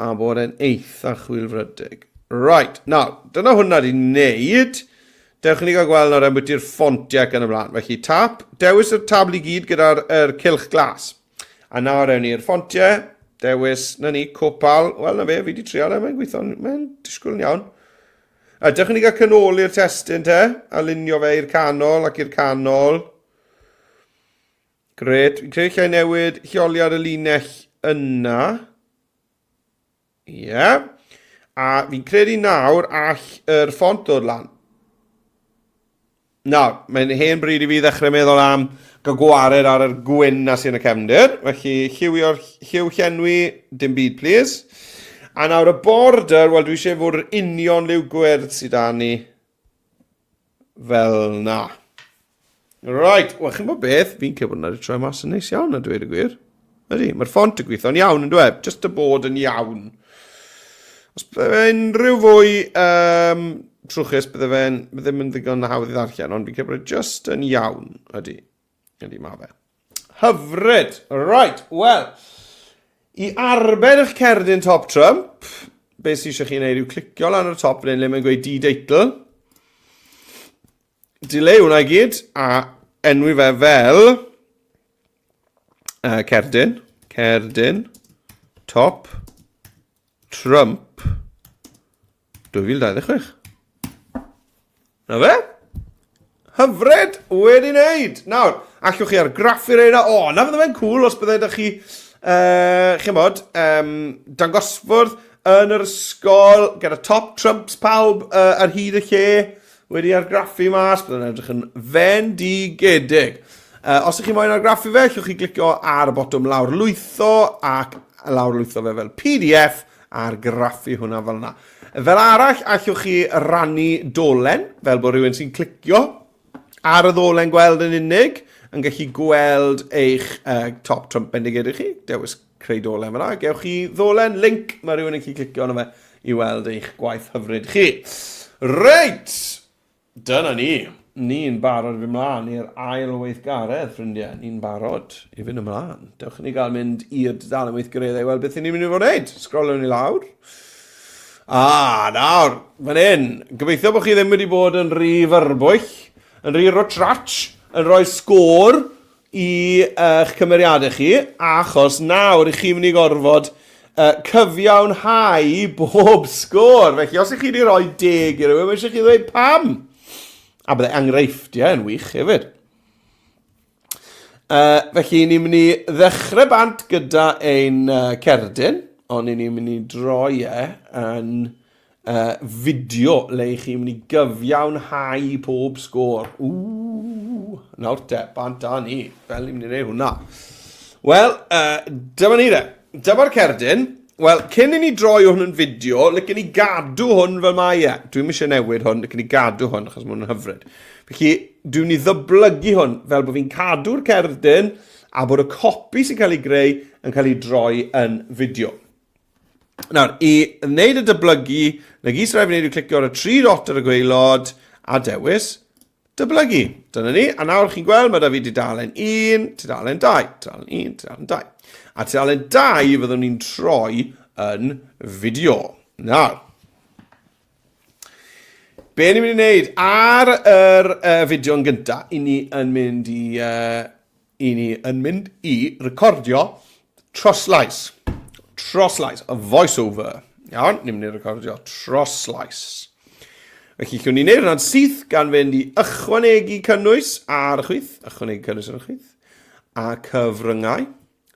A bod e'n eitha chwilfrydig. Right, nawr, dyna hwnna di wneud. Dewch i ni gael gweld nawr ambiti'r ffontiau ac yn y blaen. Felly, tap, dewis y tabl i gyd gyda'r er cylch glas. A nawr ewn ni'r ffontiau, dewis, na ni, cwpal. Wel, na fe, fi wedi trial e, mae'n gweithio, mae'n disgwyl yn iawn. A dewch i ni gael canoli'r testun te, a lunio fe i'r canol ac i'r canol. Gret, fi'n credu llai newid lleoliad y linell yna. Ie. Yeah. A fi'n credu nawr all yr ffont ddod lan. Nawr, mae'n hen bryd i fi ddechrau meddwl am gael gwared ar yr gwyn na sy'n y cefndir. Felly, lliwio'r lliw llenwi, dim byd, please. A nawr y border, wel dwi eisiau fod yr union liw gwyrdd sydd â ni fel na. Right, wel chi'n bod beth, fi'n credu bod hwnna wedi troi mas yn neis iawn a dweud y gwir. Ydy, mae'r ffont yn gweithio'n iawn yn dweud, just y bod yn iawn. Os bydde fe unrhyw fwy um, trwchus, bydde fe'n ddim yn ddigon hawdd i ddarllen, ond fi'n credu bod e just yn iawn. Ydy, ydy mae fe. Hyfryd! Right, wel, i arbed eich cerdyn Top Trump, beth sydd eisiau chi wneud yw clicio lan ar y top fan hyn le mae'n gweud di-deitl. Dileu hwnna i gyd a enwi fe fel cerdyn, cerdyn, top, Trump, 2026. Na fe? Hyfryd! Wedi wneud! Nawr, allwch chi argraffu'r eira. O, na fydde fe'n cool os bydde ydych chi, uh, chi'n bod, um, dangosfwrdd yn yr ysgol, gyda top trumps pawb uh, ar hyd y lle, wedi argraffu mas, bydde'n edrych yn fendigedig. Uh, os ydych chi moyn argraffu fe, allwch chi glicio ar y botwm lawr lwytho ac lawr lwytho fe fel PDF a argraffu hwnna fel yna. Fel arall, allwch chi rannu dolen, fel bod rhywun sy'n clicio ar y ddolen gweld yn unig, yn gallu gweld eich uh, top trump bendigedig chi, dewis creu dolen fyna, gewch chi ddolen, link, mae rhywun yn gallu clicio arno fe i weld eich gwaith hyfryd chi. Reit, dyna ni. Ni'n barod i fynd mlaen i'r ail weithgaredd, ffrindiau. Ni'n barod i fynd ymlaen. Dewch i ni gael mynd i'r dudalen weithgareddau i weld beth ni'n mynd i fod wneud. Sgroliwn ni lawr. Ah, nawr, fan hyn. Gobeithio bod chi ddim wedi bod yn rhy fyrbwyll, yn rhy rwtratch, yn rhoi sgôr i eich cymeriadau chi, achos nawr i chi'n mynd i gorfod uh, cyfiawnhau bob sgôr. Felly, os ych chi wedi rhoi deg i rhywun, mae eisiau chi ddweud pam. A bydde enghreifftiau yn wych hefyd. Uh, felly, ni'n mynd i ddechrau bant gyda ein uh, cerdyn, ond ni'n mynd i droi e yn uh, fideo le i chi'n mynd i gyfiawnhau pob sgôr. Ww, nawr te, bant â ni, fel ni'n mynd i wneud hwnna. Wel, uh, dyma ni de. Dyma'r cerdyn. Wel, cyn i ni droi hwn yn fideo, licen ni gadw hwn fel mae e. Dwi'm eisiau newid hwn, licen ni gadw hwn, achos mae hwn yn hyfryd. Felly, dwi'n mynd i ddyblygu hwn fel bod fi'n cadw'r cerdyn a bod y copi sy'n cael ei greu yn cael ei droi yn fideo. Nawr, i wneud y dyblygu, na gyd sy'n rhaid fi wneud yw clicio ar y tri dot ar y gwaelod a dewis dyblygu. Dyna ni. A nawr chi'n gweld, mae da fi dudalen 1, tudalen 2, tudalen 1, tudalen 2. A tudalen 2 fyddwn ni'n troi yn fideo. Nawr, be ni'n mynd i wneud ar yr uh, fideo yn gyntaf, i ni yn mynd i uh, I ni yn mynd i recordio troslais. Troslais, a voice over. Iawn, ni'n mynd i recordio troslais. Felly, llwn ni wneud hwnna'n syth gan fynd i ychwanegu cynnwys ar y chwith, ychwanegu cynnwys ar y chwith, a cyfryngau.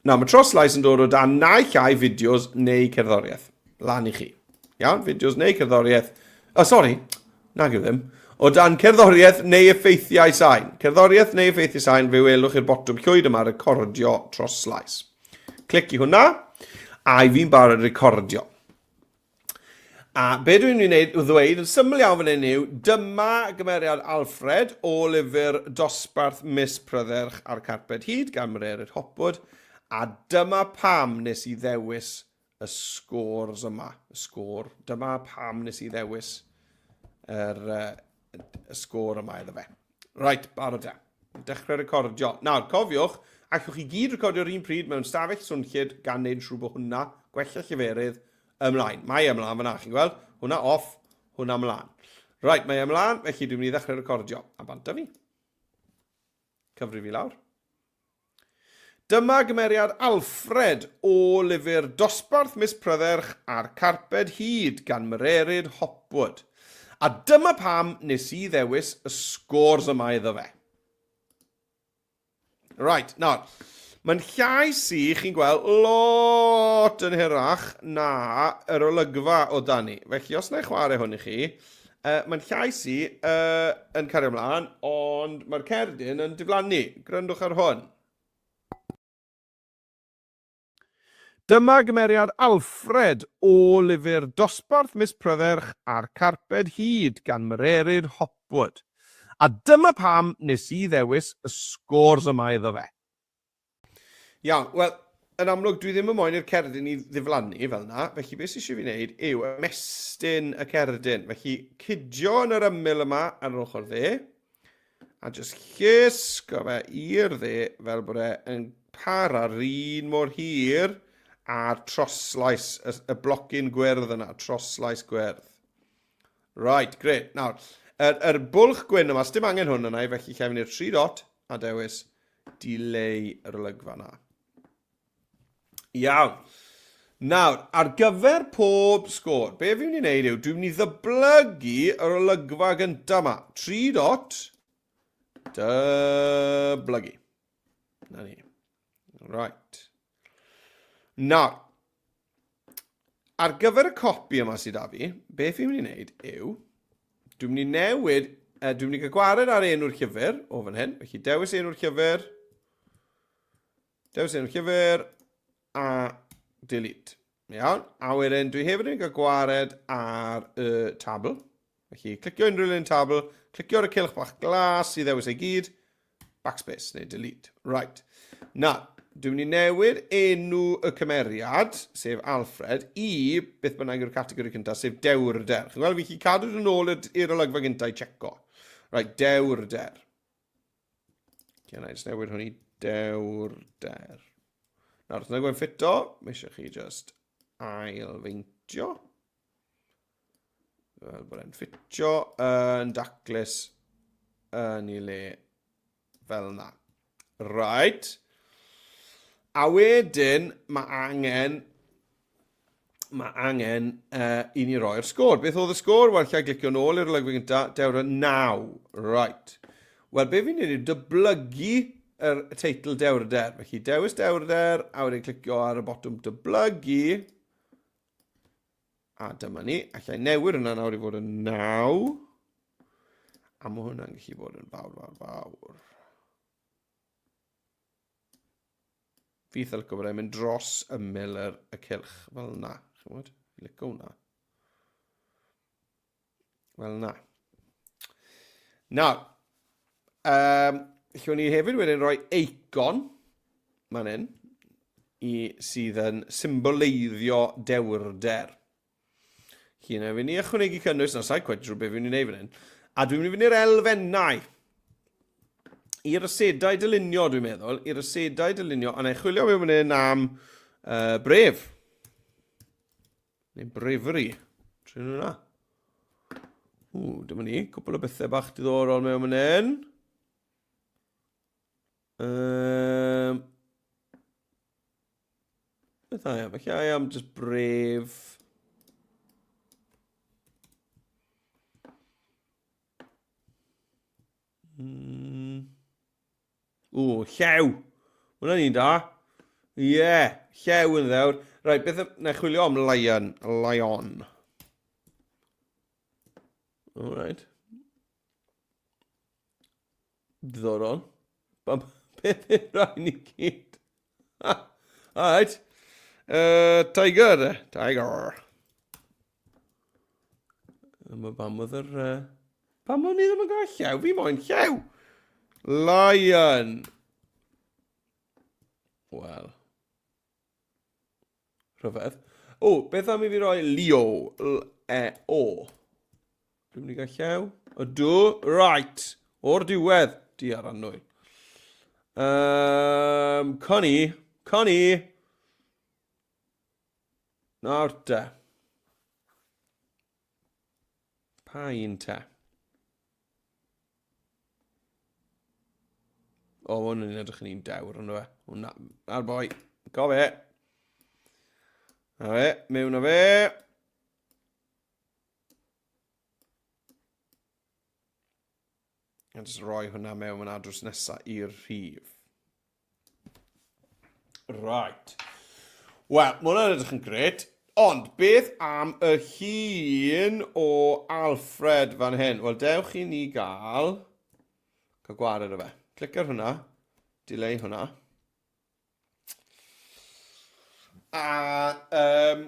Nawr, mae troslais yn dod o dan naill ai fideos neu cerddoriaeth. Lan i chi. Iawn, fideos neu cerddoriaeth. Oh, sori, nag yw ddim. O dan cerddoriaeth neu effeithiau sain. Cerddoriaeth neu effeithiau sain, fe welwch i'r botwm llwyd yma, recordio troslais. Clic i hwnna, a i fi'n barod recordio. A be dwi'n mynd i wneud yw ddweud yn syml iawn fan hyn yw, dyma gymeriad Alfred o lyfr Dosbarth Miss Prydderch a'r Carped Hud gan Mererid Hopwood, a dyma pam nes i ddewis y scores yma. Y sgôr. Dyma pam nes i ddewis yr, uh, y sgôr yma iddo fe. Right, barod e. Dechrau recordio. Nawr, cofiwch, allwch chi gyd recordio'r un pryd mewn stafell swnllyd gan wneud yn siŵr bod hwnna, gwella lleferydd, ymlaen. Mae e ymlaen fyna, chi'n gweld? Hwnna off, hwnna ymlaen. Right, mae e ymlaen, felly dwi'n mynd i ddechrau recordio. A bant â fi. Cyfri fi lawr. Dyma gymeriad Alfred o lyfr Dosbarth Miss Prydderch a'r Carped Hud gan Mererid Hopwood. A dyma pam nes i ddewis y scores yma iddo fe. Right, nawr, mae'n llais i, chi'n gweld, lot yn hirach na yr olygfa o dani. Felly, os na i chwarae hwn i chi, uh, mae'n llais i uh, yn cario ymlaen, ond mae'r cerdyn yn diflannu. Gryndwch ar hwn. Dyma gymeriad Alfred o lyfr Dosbarth Miss Prydderch a'r Carped Hud gan Mererid Hopwood. A dyma pam nes i ddewis y scores yma iddo fe. Iawn, wel, yn amlwg dwi ddim yn moyn i'r cerdyn i ddiflannu fel yna, felly beth sydd eisiau fi wneud yw ymestyn y cerdyn. Felly cydio yn yr ymyl yma ar yr ochr dde, a jyst llusgo fe i'r dde fel bod e yn para'r un mor hir a'r troslais, y, y blocyn gwyrdd yna, troslais gwyrdd. Right, great. Nawr, yr, yr bwlch gwyn yma, sdim angen hwn yna, felly lle fynd i'r 3 dot a dewis dileu yr olygfa yna. Iawn. Nawr, ar gyfer pob sgôr, be fi'n mynd i wneud yw, dwi'n mynd i ddyblygu yr olygfa gyntaf yma. 3 dot, dyblygu. Na ni. Right. Nawr, ar gyfer y copi yma sydd â fi, beth fi'n mynd i wneud yw, dwi'n mynd i newid, dwi'n mynd i gael gwared ar enw'r llyfr o fan hyn. Felly dewis enw'r llyfr, dewis enw'r llyfr, a delete. Iawn, a wedyn dwi hefyd yn cael gwared ar y tabl. Felly, clicio unrhyw le yn tabl, clicio ar y cylch bach glas i ddewis ei gyd, backspace neu delete. Right. Na, dwi'n mynd i newid enw y cymeriad, sef Alfred, i beth bynnag yw'r categori cyntaf, sef dewrder. Chi'n gweld, fi'n gallu cadw dod yn ôl i'r olygfa gyntaf i checo. Right, dewrder. Okay, na i jyst newid hwn i dewrder. Nawr, os nag yw'n ffito, mae eisiau chi just ail-feintio. Fel bod e'n ffitio yn daclus yn ei le fel yna. Right. A wedyn mae angen mae angen uh, i ni roi'r sgôr. Beth oedd y sgôr? Wel, lle glicio nôl i'r olygfa gyntaf, dewr y 9. Right. Wel, be fi'n neud yw dyblygu yr teitl dewrder. Felly, dewis dewrder, a wedyn clicio ar y botwm dyblygu. A dyma ni. Allai newid hwnna nawr i fod yn 9. A mae hwnna'n gallu bod yn fawr, fawr, fawr. Fi eitha licio bod e'n mynd dros ymyl yr, y cylch fel yna. Chymod? Licio hwnna. Fel yna. Nawr, um, lle ni hefyd wedyn rhoi eicon man hyn i sydd yn symboleiddio dewrder. Felly, na fi ni ychwanegu cynnwys, na sa'i cweit siŵr beth fi'n mynd i wneud fan hyn. A dwi'n mynd i fynd i'r elfennau. I'r asedau dylunio, dwi'n meddwl. I'r asedau dylunio. A na i chwilio mewn fan hyn am uh, bref. Neu bravery. Trin hwnna. Ww, dyma ni. Cwpl o bethau bach diddorol mewn fan hyn. Um, Beth I am? Felly I am just brave. Mm. O, llew! Hwna'n un da. Ie, yeah, llew yn ddewr. Right, beth... Na chwilio am lion. Lion. Alright. Diddorol. Beth yw'r rhain i gyd? Alright. Uh, tiger. Tiger. Mae pam oedd yr... Uh, pam o'n i ddim yn gael llew? Fi moyn llew! Lion! Wel. Rhyfedd. O, beth am i fi roi Leo? L-E-O. Dwi'n mynd i gael llew. Ydw, right. O'r diwedd. Di ar annwyl. Um, Connie. Connie. Nawr te. Pa un te? O, ma' hwn yn edrych yn un dewr, ond fe. Hwna, ar boi. Go fe. Na fe, mewn o fe. A jyst rhoi hwnna mewn yn adrws nesaf i'r rhif. Right. Wel, mae hwnna'n edrych yn gret. Ond, beth am y llun o Alfred fan hyn? Wel, dewch i ni gael... Cael gwared o fe. Clic ar hwnna. Dileu hwnna. A um,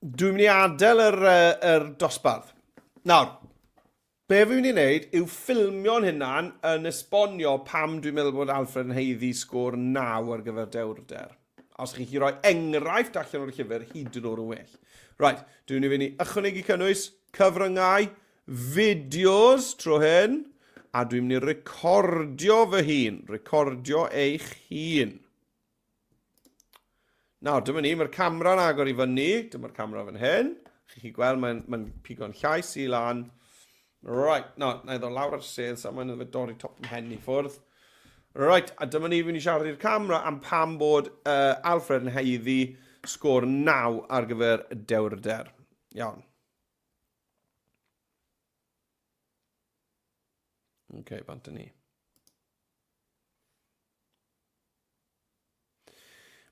dwi'n mynd i adael yr, uh, yr dosbarth. Nawr, Be fi'n mynd i wneud yw ffilmio'n hunan yn esbonio pam dwi'n meddwl bod Alfred yn haeddu sgôr 9 ar gyfer dewrder. Os chi'n gallu rhoi enghraifft allan o'r llyfr, hyd yn oed yn well. Right, dwi'n mynd i ychwanegu cynnwys, cyfryngau, fideos tro hyn, a dwi'n mynd i recordio fy hun, recordio eich hun. Nawr, dyma ni, mae'r camera'n agor i fyny. Dyma'r camera fan hyn. Chi'n chi gweld, mae'n mae pigo'n llais i lan. Right, nawr, na i ddod lawr ar sedd, sa mae'n fe dorri top mhen i ffwrdd. Right, a dyma ni fynd i siarad i'r camera am pam bod uh, Alfred yn haeddu sgôr 9 ar gyfer dewrder. Iawn. OK, bant ni.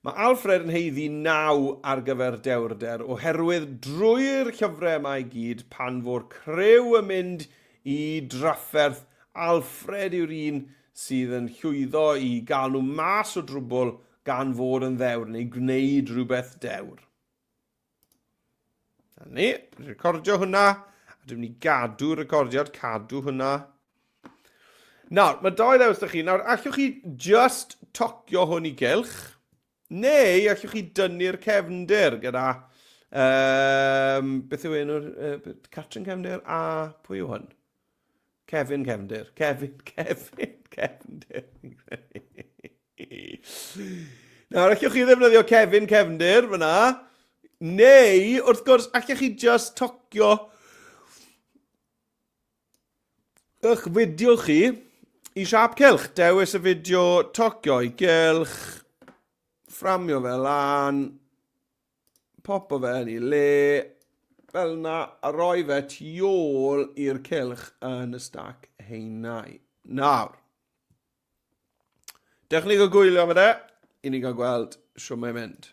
Mae Alfred yn haeddu naw ar gyfer dewrder oherwydd drwy'r llyfrau yma i gyd pan fo'r criw yn mynd i drafferth Alfred yw'r un sydd yn llwyddo i gael nhw mas o drwbwl gan fod yn ddewr neu gwneud rhywbeth dewr. Na ni, recordio hwnna. A dwi'n mynd i gadw recordiad, cadw hwnna. Nawr, mae doi ddewis da chi. Nawr, allwch chi just tocio hwn i gylch, neu allwch chi dynnu'r cefndir gyda... Um, beth yw enw'r... Uh, Catrin Cefndir a pwy yw hwn? Kevin Cefndir. Kevin, Kevin Cefndir. Nawr, allwch chi ddefnyddio Kevin Cefndir fyna, neu, wrth gwrs, allwch chi just tocio eich fideo chi i siap cylch. Dewis y fideo, tocio i gylch, fframio fe lan, popo fe yn ei le, fel yna, a roi fe tu ôl i'r cylch yn y stac haenau. Nawr, Dewch ni gael gwylio am y de, i ni gael gweld shwt mae'n mynd.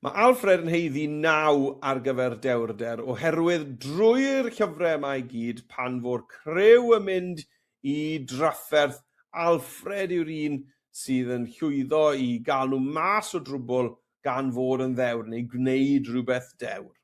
Mae Alfred yn haeddu naw ar gyfer dewrder oherwydd drwy'r llyfrau yma i gyd pan fo'r criw yn mynd i drafferth, Alfred yw'r un sydd yn llwyddo i gael nhw mas o drwbwl gan fod yn ddewr neu gwneud rhywbeth dewr.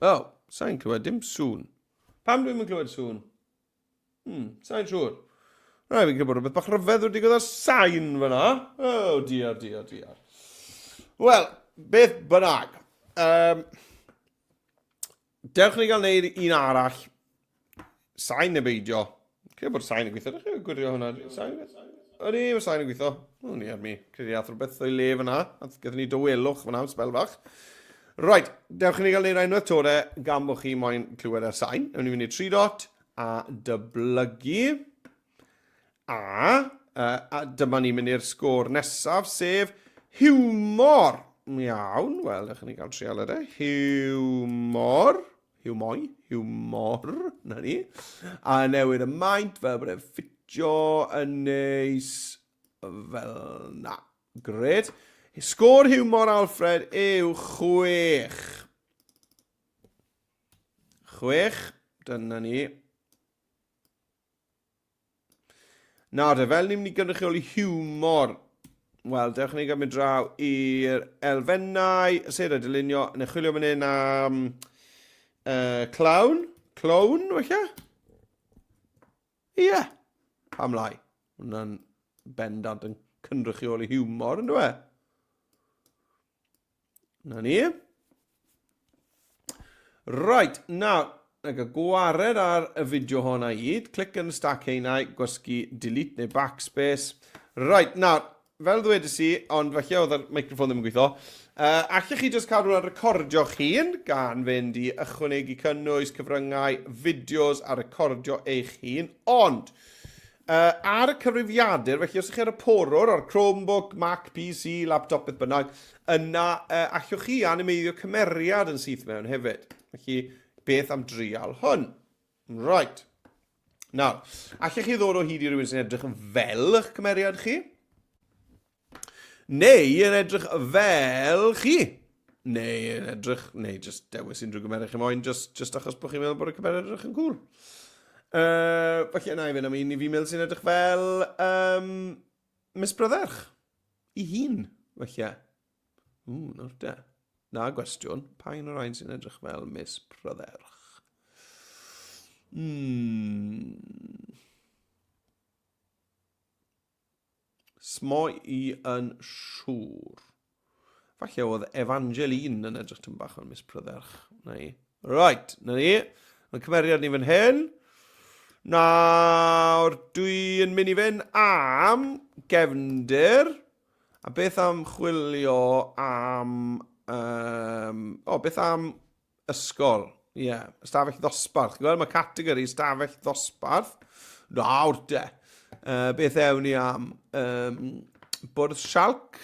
Oh, sa'n clywed dim sŵn. Pam dwi'm yn clywed sŵn? Sa'n siŵr. Rai, fi'n credu bod rhywbeth bach rhyfedd wedi gwneud sain fyna. Oh, diar, diar, diar. Wel, beth bynnag. Dewch ni gael neud un arall. Sain neu beidio. Credu bod sain yn gweithio. Ydych chi'n gwirio hwnna? Sain? Ydy, mae sain yn gweithio. O, ni ar mi. Credu ath rhywbeth o'i le fyna. Gathon ni dawelwch fyna am sbel fach. Right, dewch i ni gael neud unwaith to de, gan bod chi moyn clywed ar sain. Ewn ni fynd i 3 dot a dyblygu. A, a dyma ni'n mynd i'r sgôr nesaf, sef hiwmor. Iawn, wel, dewch i ni gael trial e. Hiwmor. Hiwmoi, hiwmor, na ni. A newid y maint fel bod e'n ffitio yn neis fel na. Gret. Sgôr hiwmor Alfred yw 6. 6. Dyna ni. Nawr te, fel ni'n mynd i gynrychioli hiwmor, wel, dewch ni gymryd draw i'r elfennau, sef y dylunio, neu chwilio fan hyn am clown, clown, falle? Ie, yeah. Pam lai? Hwna'n bendant yn cynrychioli hiwmor, yn dweud? Na ni. Right, nawr, nag y gwared ar y fideo hon i gyd. Clic yn y stack heinau, gwasgu delete neu backspace. Right, nawr, fel ddwedes i, ond falle oedd yr microffon ddim yn gweithio, allech chi jyst cadw hwnna'n recordio'ch hun, gan fynd i ychwanegu cynnwys, cyfryngau, fideos a recordio eich hun, ond ar y cyfrifiadur, felly os ydych chi ar y porwr, ar Chromebook, Mac, PC, laptop, beth bynnag, yna allwch chi animeiddio cymeriad yn syth mewn hefyd. Felly, beth am drial hwn? Right. Nawr, allech chi ddod o hyd i rhywun sy'n edrych fel eich cymeriad chi? Neu yn edrych fel chi? Neu yn edrych, neu just dewis unrhyw gymeriad chi moyn, just achos bod chi'n meddwl bod y cymeriad edrych yn cool. Falle na i fynd am un i fi'n meddwl sy'n edrych fel Miss Bryddech. I hun, falle. Ww, nawr de. Na gwestiwn, pa un o'r rhain sy'n edrych fel Miss Prydderch? Smo i yn siŵr. Falle oedd Evangeline yn edrych tyn bach fel Miss Prydderch. Na i. Right, na ni. Mae'n cymeriad ni fan hyn. Nawr, dwi'n mynd i fynd am gefndir. A beth am chwilio am... o, beth am ysgol? Ie, yeah, ystafell ddosbarth. Gweld, mae categori ystafell ddosbarth. Nawr de. Beth ewn ni am? Bwrdd sialc.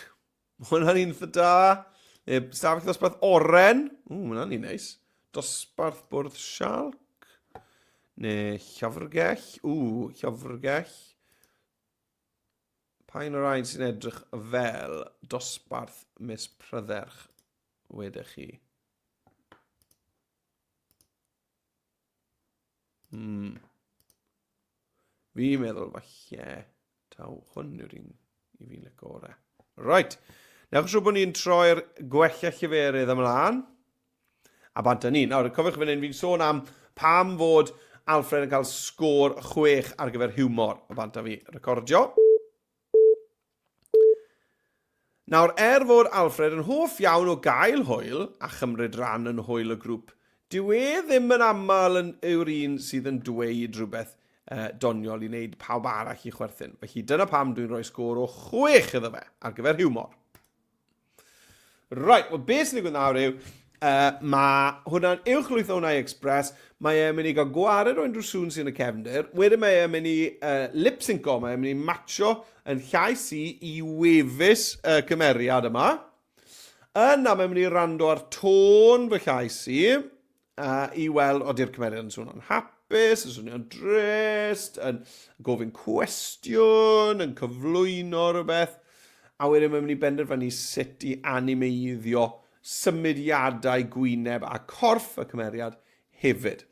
Mae hwnna'n un eitha da. Neu ystafell ddosbarth oren. Ww, mae hwnna'n un neis. Dosbarth bwrdd sialc. Neu llyfrgell. Ww, llyfrgell. Pa un o'r rhain sy'n edrych fel dosbarth Miss Prydderch, wedech chi? Fi'n meddwl falle taw hwn yw'r un i fi'n licio orau. Right. Newch yn siŵr bod ni'n troi'r gwella lleferydd ymlaen. A bant â ni. Nawr, cofiwch fan hyn, fi'n sôn am pam fod Alfred yn cael sgôr 6 ar gyfer hiwmor. A bant â fi recordio. Nawr, er fod Alfred yn hoff iawn o gael hwyl a chymryd rhan yn hwyl y grŵp, dyw e ddim yn aml yn yw'r un sydd yn dweud rhywbeth doniol i wneud pawb arall i chwerthin. Felly dyna pam dwi'n rhoi sgôr o 6 iddo fe ar gyfer hiwmor. Right, wel beth sy'n digwydd nawr yw, mae hwnna'n uwchlwytho hwnna i Express, mae e'n mynd i gael gwared o unrhyw sŵn sy'n y cefndir, wedyn mae e'n mynd i lip-synco, mae e'n mynd i matcho yn llais i i wefus y cymeriad yma. Yna mae'n mynd i rando ar tôn fy llais i, i weld ody'r cymeriad yn swnio'n hapus, yn swnio'n drist, yn gofyn cwestiwn, yn cyflwyno rhywbeth. A wedyn mae'n mynd i benderfynu sut i animeiddio symudiadau gwyneb a corff y cymeriad hefyd.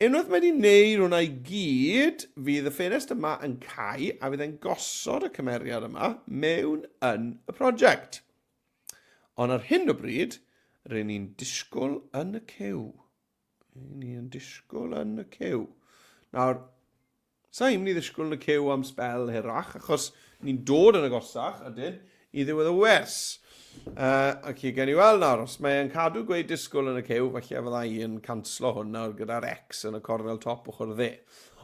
Unwaith mae wedi gwneud hwnna i gyd, fydd y ffenest yma yn cau a fydd e'n gosod y cymeriad yma mewn yn y prosiect. Ond ar hyn o bryd, rŷn ni'n disgwyl yn y cyw. Ni yn disgwyl yn y cyw. Nawr, sa i'n mynd i ddisgwyl yn y cyw am sbel hirach, achos ni'n dod yn agosach, ydyn, i ddiwedd y wers. Ac i gen i weld nawr, os mae'n cadw gweud disgwyl yn y cyw, falle fydda i yn canslo hwn nawr gyda'r X yn y cornel top ochr dde.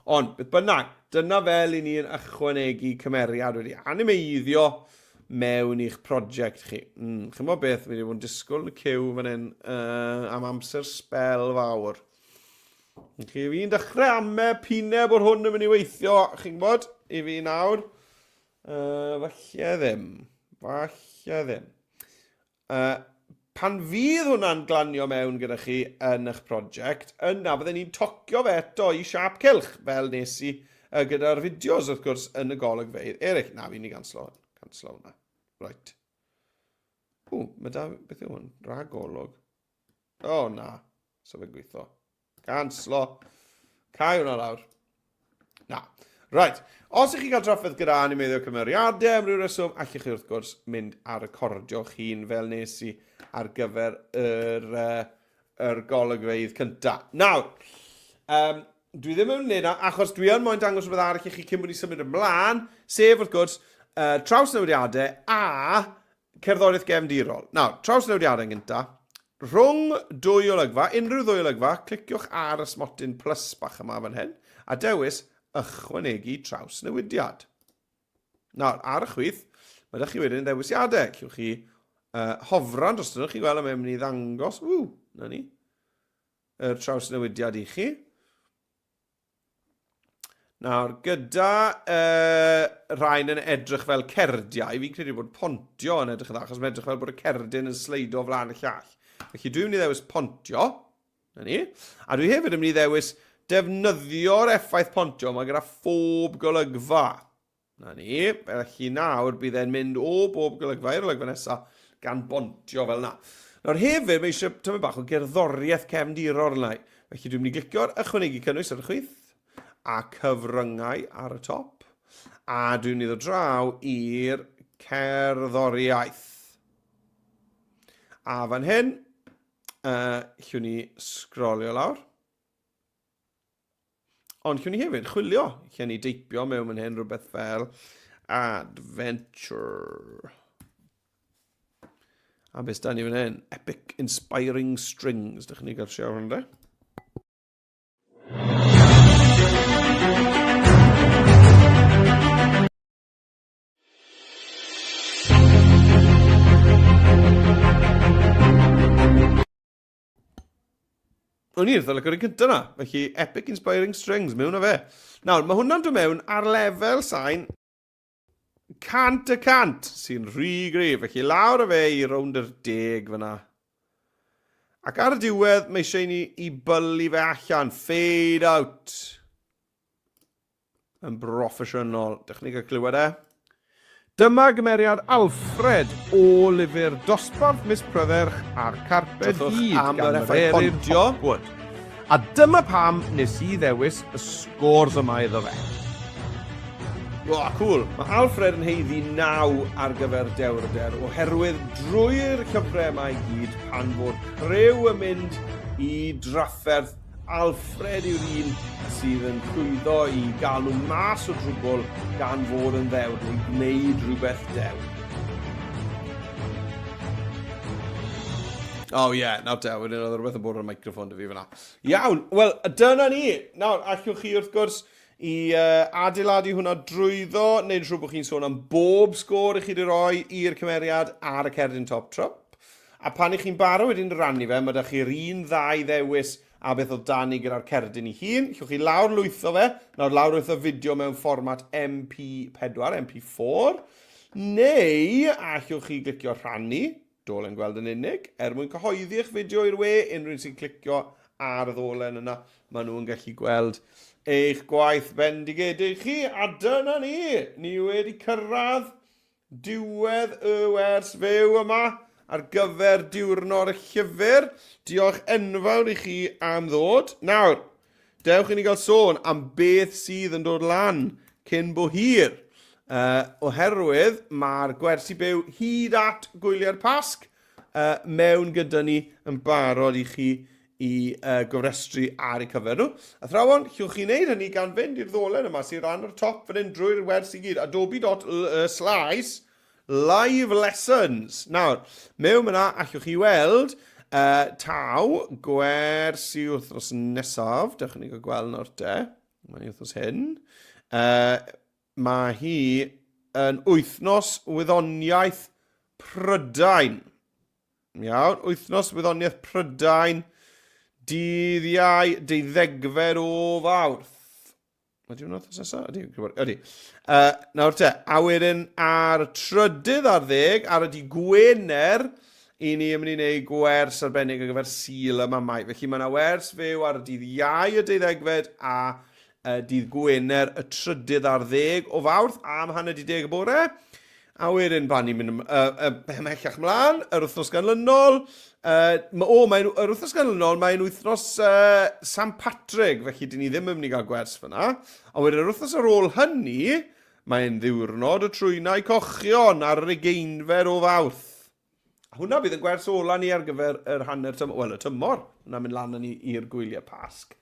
Ond, beth bynnag, dyna fel i ni'n ychwanegu cymeriad wedi animeiddio mewn i'ch prosiect chi. Chi'n gwybod beth, mi wedi bod yn disgwyl yn y cyw fan hyn am amser sbel fawr. Chi, fi'n dechrau ame pine bod hwn yn mynd i weithio, chi'n gwybod, i fi nawr. Falle ddim. Falle ddim. Pan fydd hwnna'n glanio mewn gyda chi yn eich prosiect, yna fydden ni'n tocio fe eto i siâp cylch, fel nes i gyda'r fideos, wrth gwrs, yn y golygfeydd eraill. Na, fi'n i ganslo hwn. Canslo hwnna. Right. Ww, mae da, beth yw hwn? Rhagolwg. O, oh, na. So fe'n gweithio. Canslo. Cau hwnna lawr. Na. Right. Os ych chi'n cael trafferth gyda animeiddio cymeriadau am ryw reswm, allwch chi wrth gwrs mynd a recordio'ch hun fel nes i ar gyfer yr, yr golygfeydd cynta. Nawr, dwi ddim yn gwneud na, achos dwi yn moyn dangos rhywbeth arall i chi cyn bod ni symud ymlaen, sef wrth gwrs, trawsnewidiadau a Cerddoriaeth gefndirol. Nawr, trawsnewidiadau yn gyntaf. Rhwng dwy olygfa, unrhyw ddwy olygfa, cliciwch ar y smotyn plus bach yma fan hyn, a dewis ychwanegu trawsnewidiad. Nawr, ar y chwith, mae ydych chi wedyn ddewisiadau. Cewch chi hofran dros nhw, chi'n gweld, a mae'n mynd i ddangos, ww, na ni, yr trawsnewidiad i chi. Nawr, gyda uh, rhain yn edrych fel cerdiau, fi'n credu bod pontio yn edrych yn dda, achos mae'n edrych fel bod y cerdyn yn sleido o flaen y llall. Felly dwi'n mynd i ddewis pontio, na ni, a dwi hefyd yn mynd i ddewis defnyddio'r effaith pontio yma gyda phob golygfa. Na ni, felly nawr bydd e'n mynd o bob golygfa i'r olygfa nesaf gan bontio fel yna. Nawr hefyd mae eisiau tymed bach o gerddoriaeth cefndirol arna i. Felly dwi'n mynd i glicio'r ychwanegu cynnwys ar y chwith a cyfryngau ar y top. A dwi'n mynd i ddod draw i'r cerddoriaeth. A fan hyn, llwn ni sgrolio lawr. Ond llwn ni hefyd chwilio, lle ni deipio mewn fan hyn rhywbeth fel adventure. A beth da ni fan hyn? Epic Inspiring Strings. Dych chi'n gael siarad hwn, de? O'n i'n eitha lyco'r un cynta na. Felly, Epic Inspiring Strings, mewn o fe. Nawr, mae hwnna'n dod mewn ar lefel sain 100%, sy'n rhy gryf. Felly, lawr o fe i rownd yr deg fyna. Ac ar y diwedd, mae eisiau i ni i bylu fe allan. Fade out. Yn broffesiynol. Dych chi'n cael clywed e? Dyma gymeriad Alfred o lyfr Dosbarth Miss Prydderch a'r Carped Hud am yr effaith pontio. A dyma pam nes i ddewis y scores yma iddo fe. O, cool. Mae Alfred yn haeddu 9 ar gyfer dewrder, oherwydd drwy'r llyfrau yma i gyd, pan fo'r criw yn mynd i drafferth Alfred yw'r un sydd yn llwyddo i gael nhw mas o drwbwl gan fod yn ddewr neu gwneud rhywbeth dew. Oh ie, yeah, nawr te, wedyn oedd rhywbeth yn bod ar y microffon dy fi fyna. Iawn, wel, dyna ni. Nawr, allwch chi wrth gwrs i uh, adeiladu hwnna drwyddo, neu'n siŵr bod chi'n sôn am bob sgôr i chi wedi rhoi i'r cymeriad ar y cerdyn top trwp. A pan 'ych chi'n barod wedyn rannu fe, mae 'da chi'r un ddau ddewis a beth oedd 'da ni gyda'r cerdyn ei hun. Llwch chi lawr lwytho fe, nawr lawr lwytho fideo mewn fformat MP4, MP4, neu allwch chi glicio rhannu, dolen gweld yn unig, er mwyn cyhoeddi eich fideo i'r we, unrhyw un sy'n clicio ar y ddolen yna, maen nhw'n gallu gweld eich gwaith bendigedig chi, a dyna ni, ni wedi cyrraedd Diwedd y wers fyw yma ar gyfer diwrnod y llyfr. Diolch enfawr i chi am ddod. Nawr, dewch i ni gael sôn am beth sydd yn dod lan cyn bo hir. Oherwydd mae'r gwersi byw hyd at gwyliau'r Pasg mewn gyda ni yn barod i chi i uh, gofrestru ar eu cyfer nhw. Athrawon, llwch chi wneud hynny gan fynd i'r ddolen yma sy'n rhan o'r top fan hyn drwy'r wers i gyd, adobe.slice live lessons. Nawr, mewn yna allwch chi weld uh, taw gwers i wythnos nesaf. Dewch i ni gael gweld nawr te. Mae'n wythnos hyn. Uh, mae hi yn wythnos wyddoniaeth Prydain. Iawn, wythnos wyddoniaeth Prydain, dydd Iau, deuddegfed o Fawrth. Ydy hwnna wythnos nesaf? Ydy, ydy. Uh, nawr te, a wedyn ar y trydydd ar ddeg, ar y di Gwener, i ni yn mynd i wneud gwers arbennig ar gyfer Sul y Mamau. Felly mae yna wers fyw ar y dydd Iau y deuddegfed a uh, dydd Gwener y trydydd ar ddeg o Fawrth am hanner di deg y bore. A wedyn pan ni'n mynd uh, uh, ymhellach mlaen, yr wythnos ganlynol, uh, o, mae'n, yr wythnos ganlynol mae'n wythnos uh, San Patrick, felly dyn ni ddim yn mynd i gael gwers fyna. Ond wedyn yr wythnos ar ôl hynny, mae'n ddiwrnod y trwynau cochion ar yr ugeinfed o Fawrth. A hwnna bydd yn gwers ola ni ar gyfer yr hanner tymor, wel y tymor, hwnna'n mynd lan ni i'r gwyliau Pasg.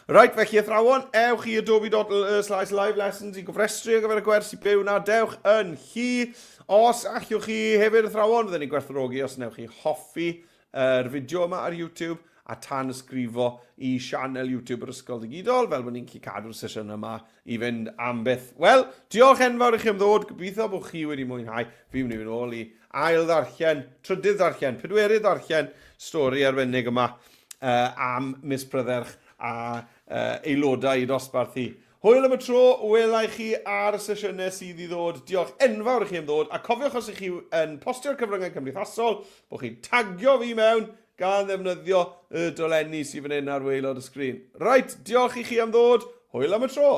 Right, felly athrawon, ewch i adobe.slash live lessons i gofrestru ar gyfer y gwers i byw na, dewch yn chi. Os allwch chi hefyd athrawon, fydden ni'n gwerthfawrogi os wnewch chi hoffi yr fideo yma ar YouTube a tan ysgrifo i sianel YouTube yr Ysgol Digidol, fel bod ni'n gallu cadw'r sesiwn yma i fynd am byth. Wel, diolch enfawr i chi am ddod, gobeithio bod chi wedi mwynhau. Fi'n mynd i fynd ôl i ail ddarllen, trydydd ddarllen, pedwerydd ddarllen stori arbennig yma uh, am Miss Prydderch a uh, aelodau i dosbarth hi. Hwyl am y tro, welai chi ar y sesiynau sydd i ddod. Diolch enfawr i chi am ddod, a cofiwch os ych chi yn postio'r cyfryngau cymdeithasol, bod chi'n tagio fi mewn gan ddefnyddio y dolenni sydd fan hyn ar waelod y sgrin. Reit, diolch i chi am ddod, hwyl am y tro!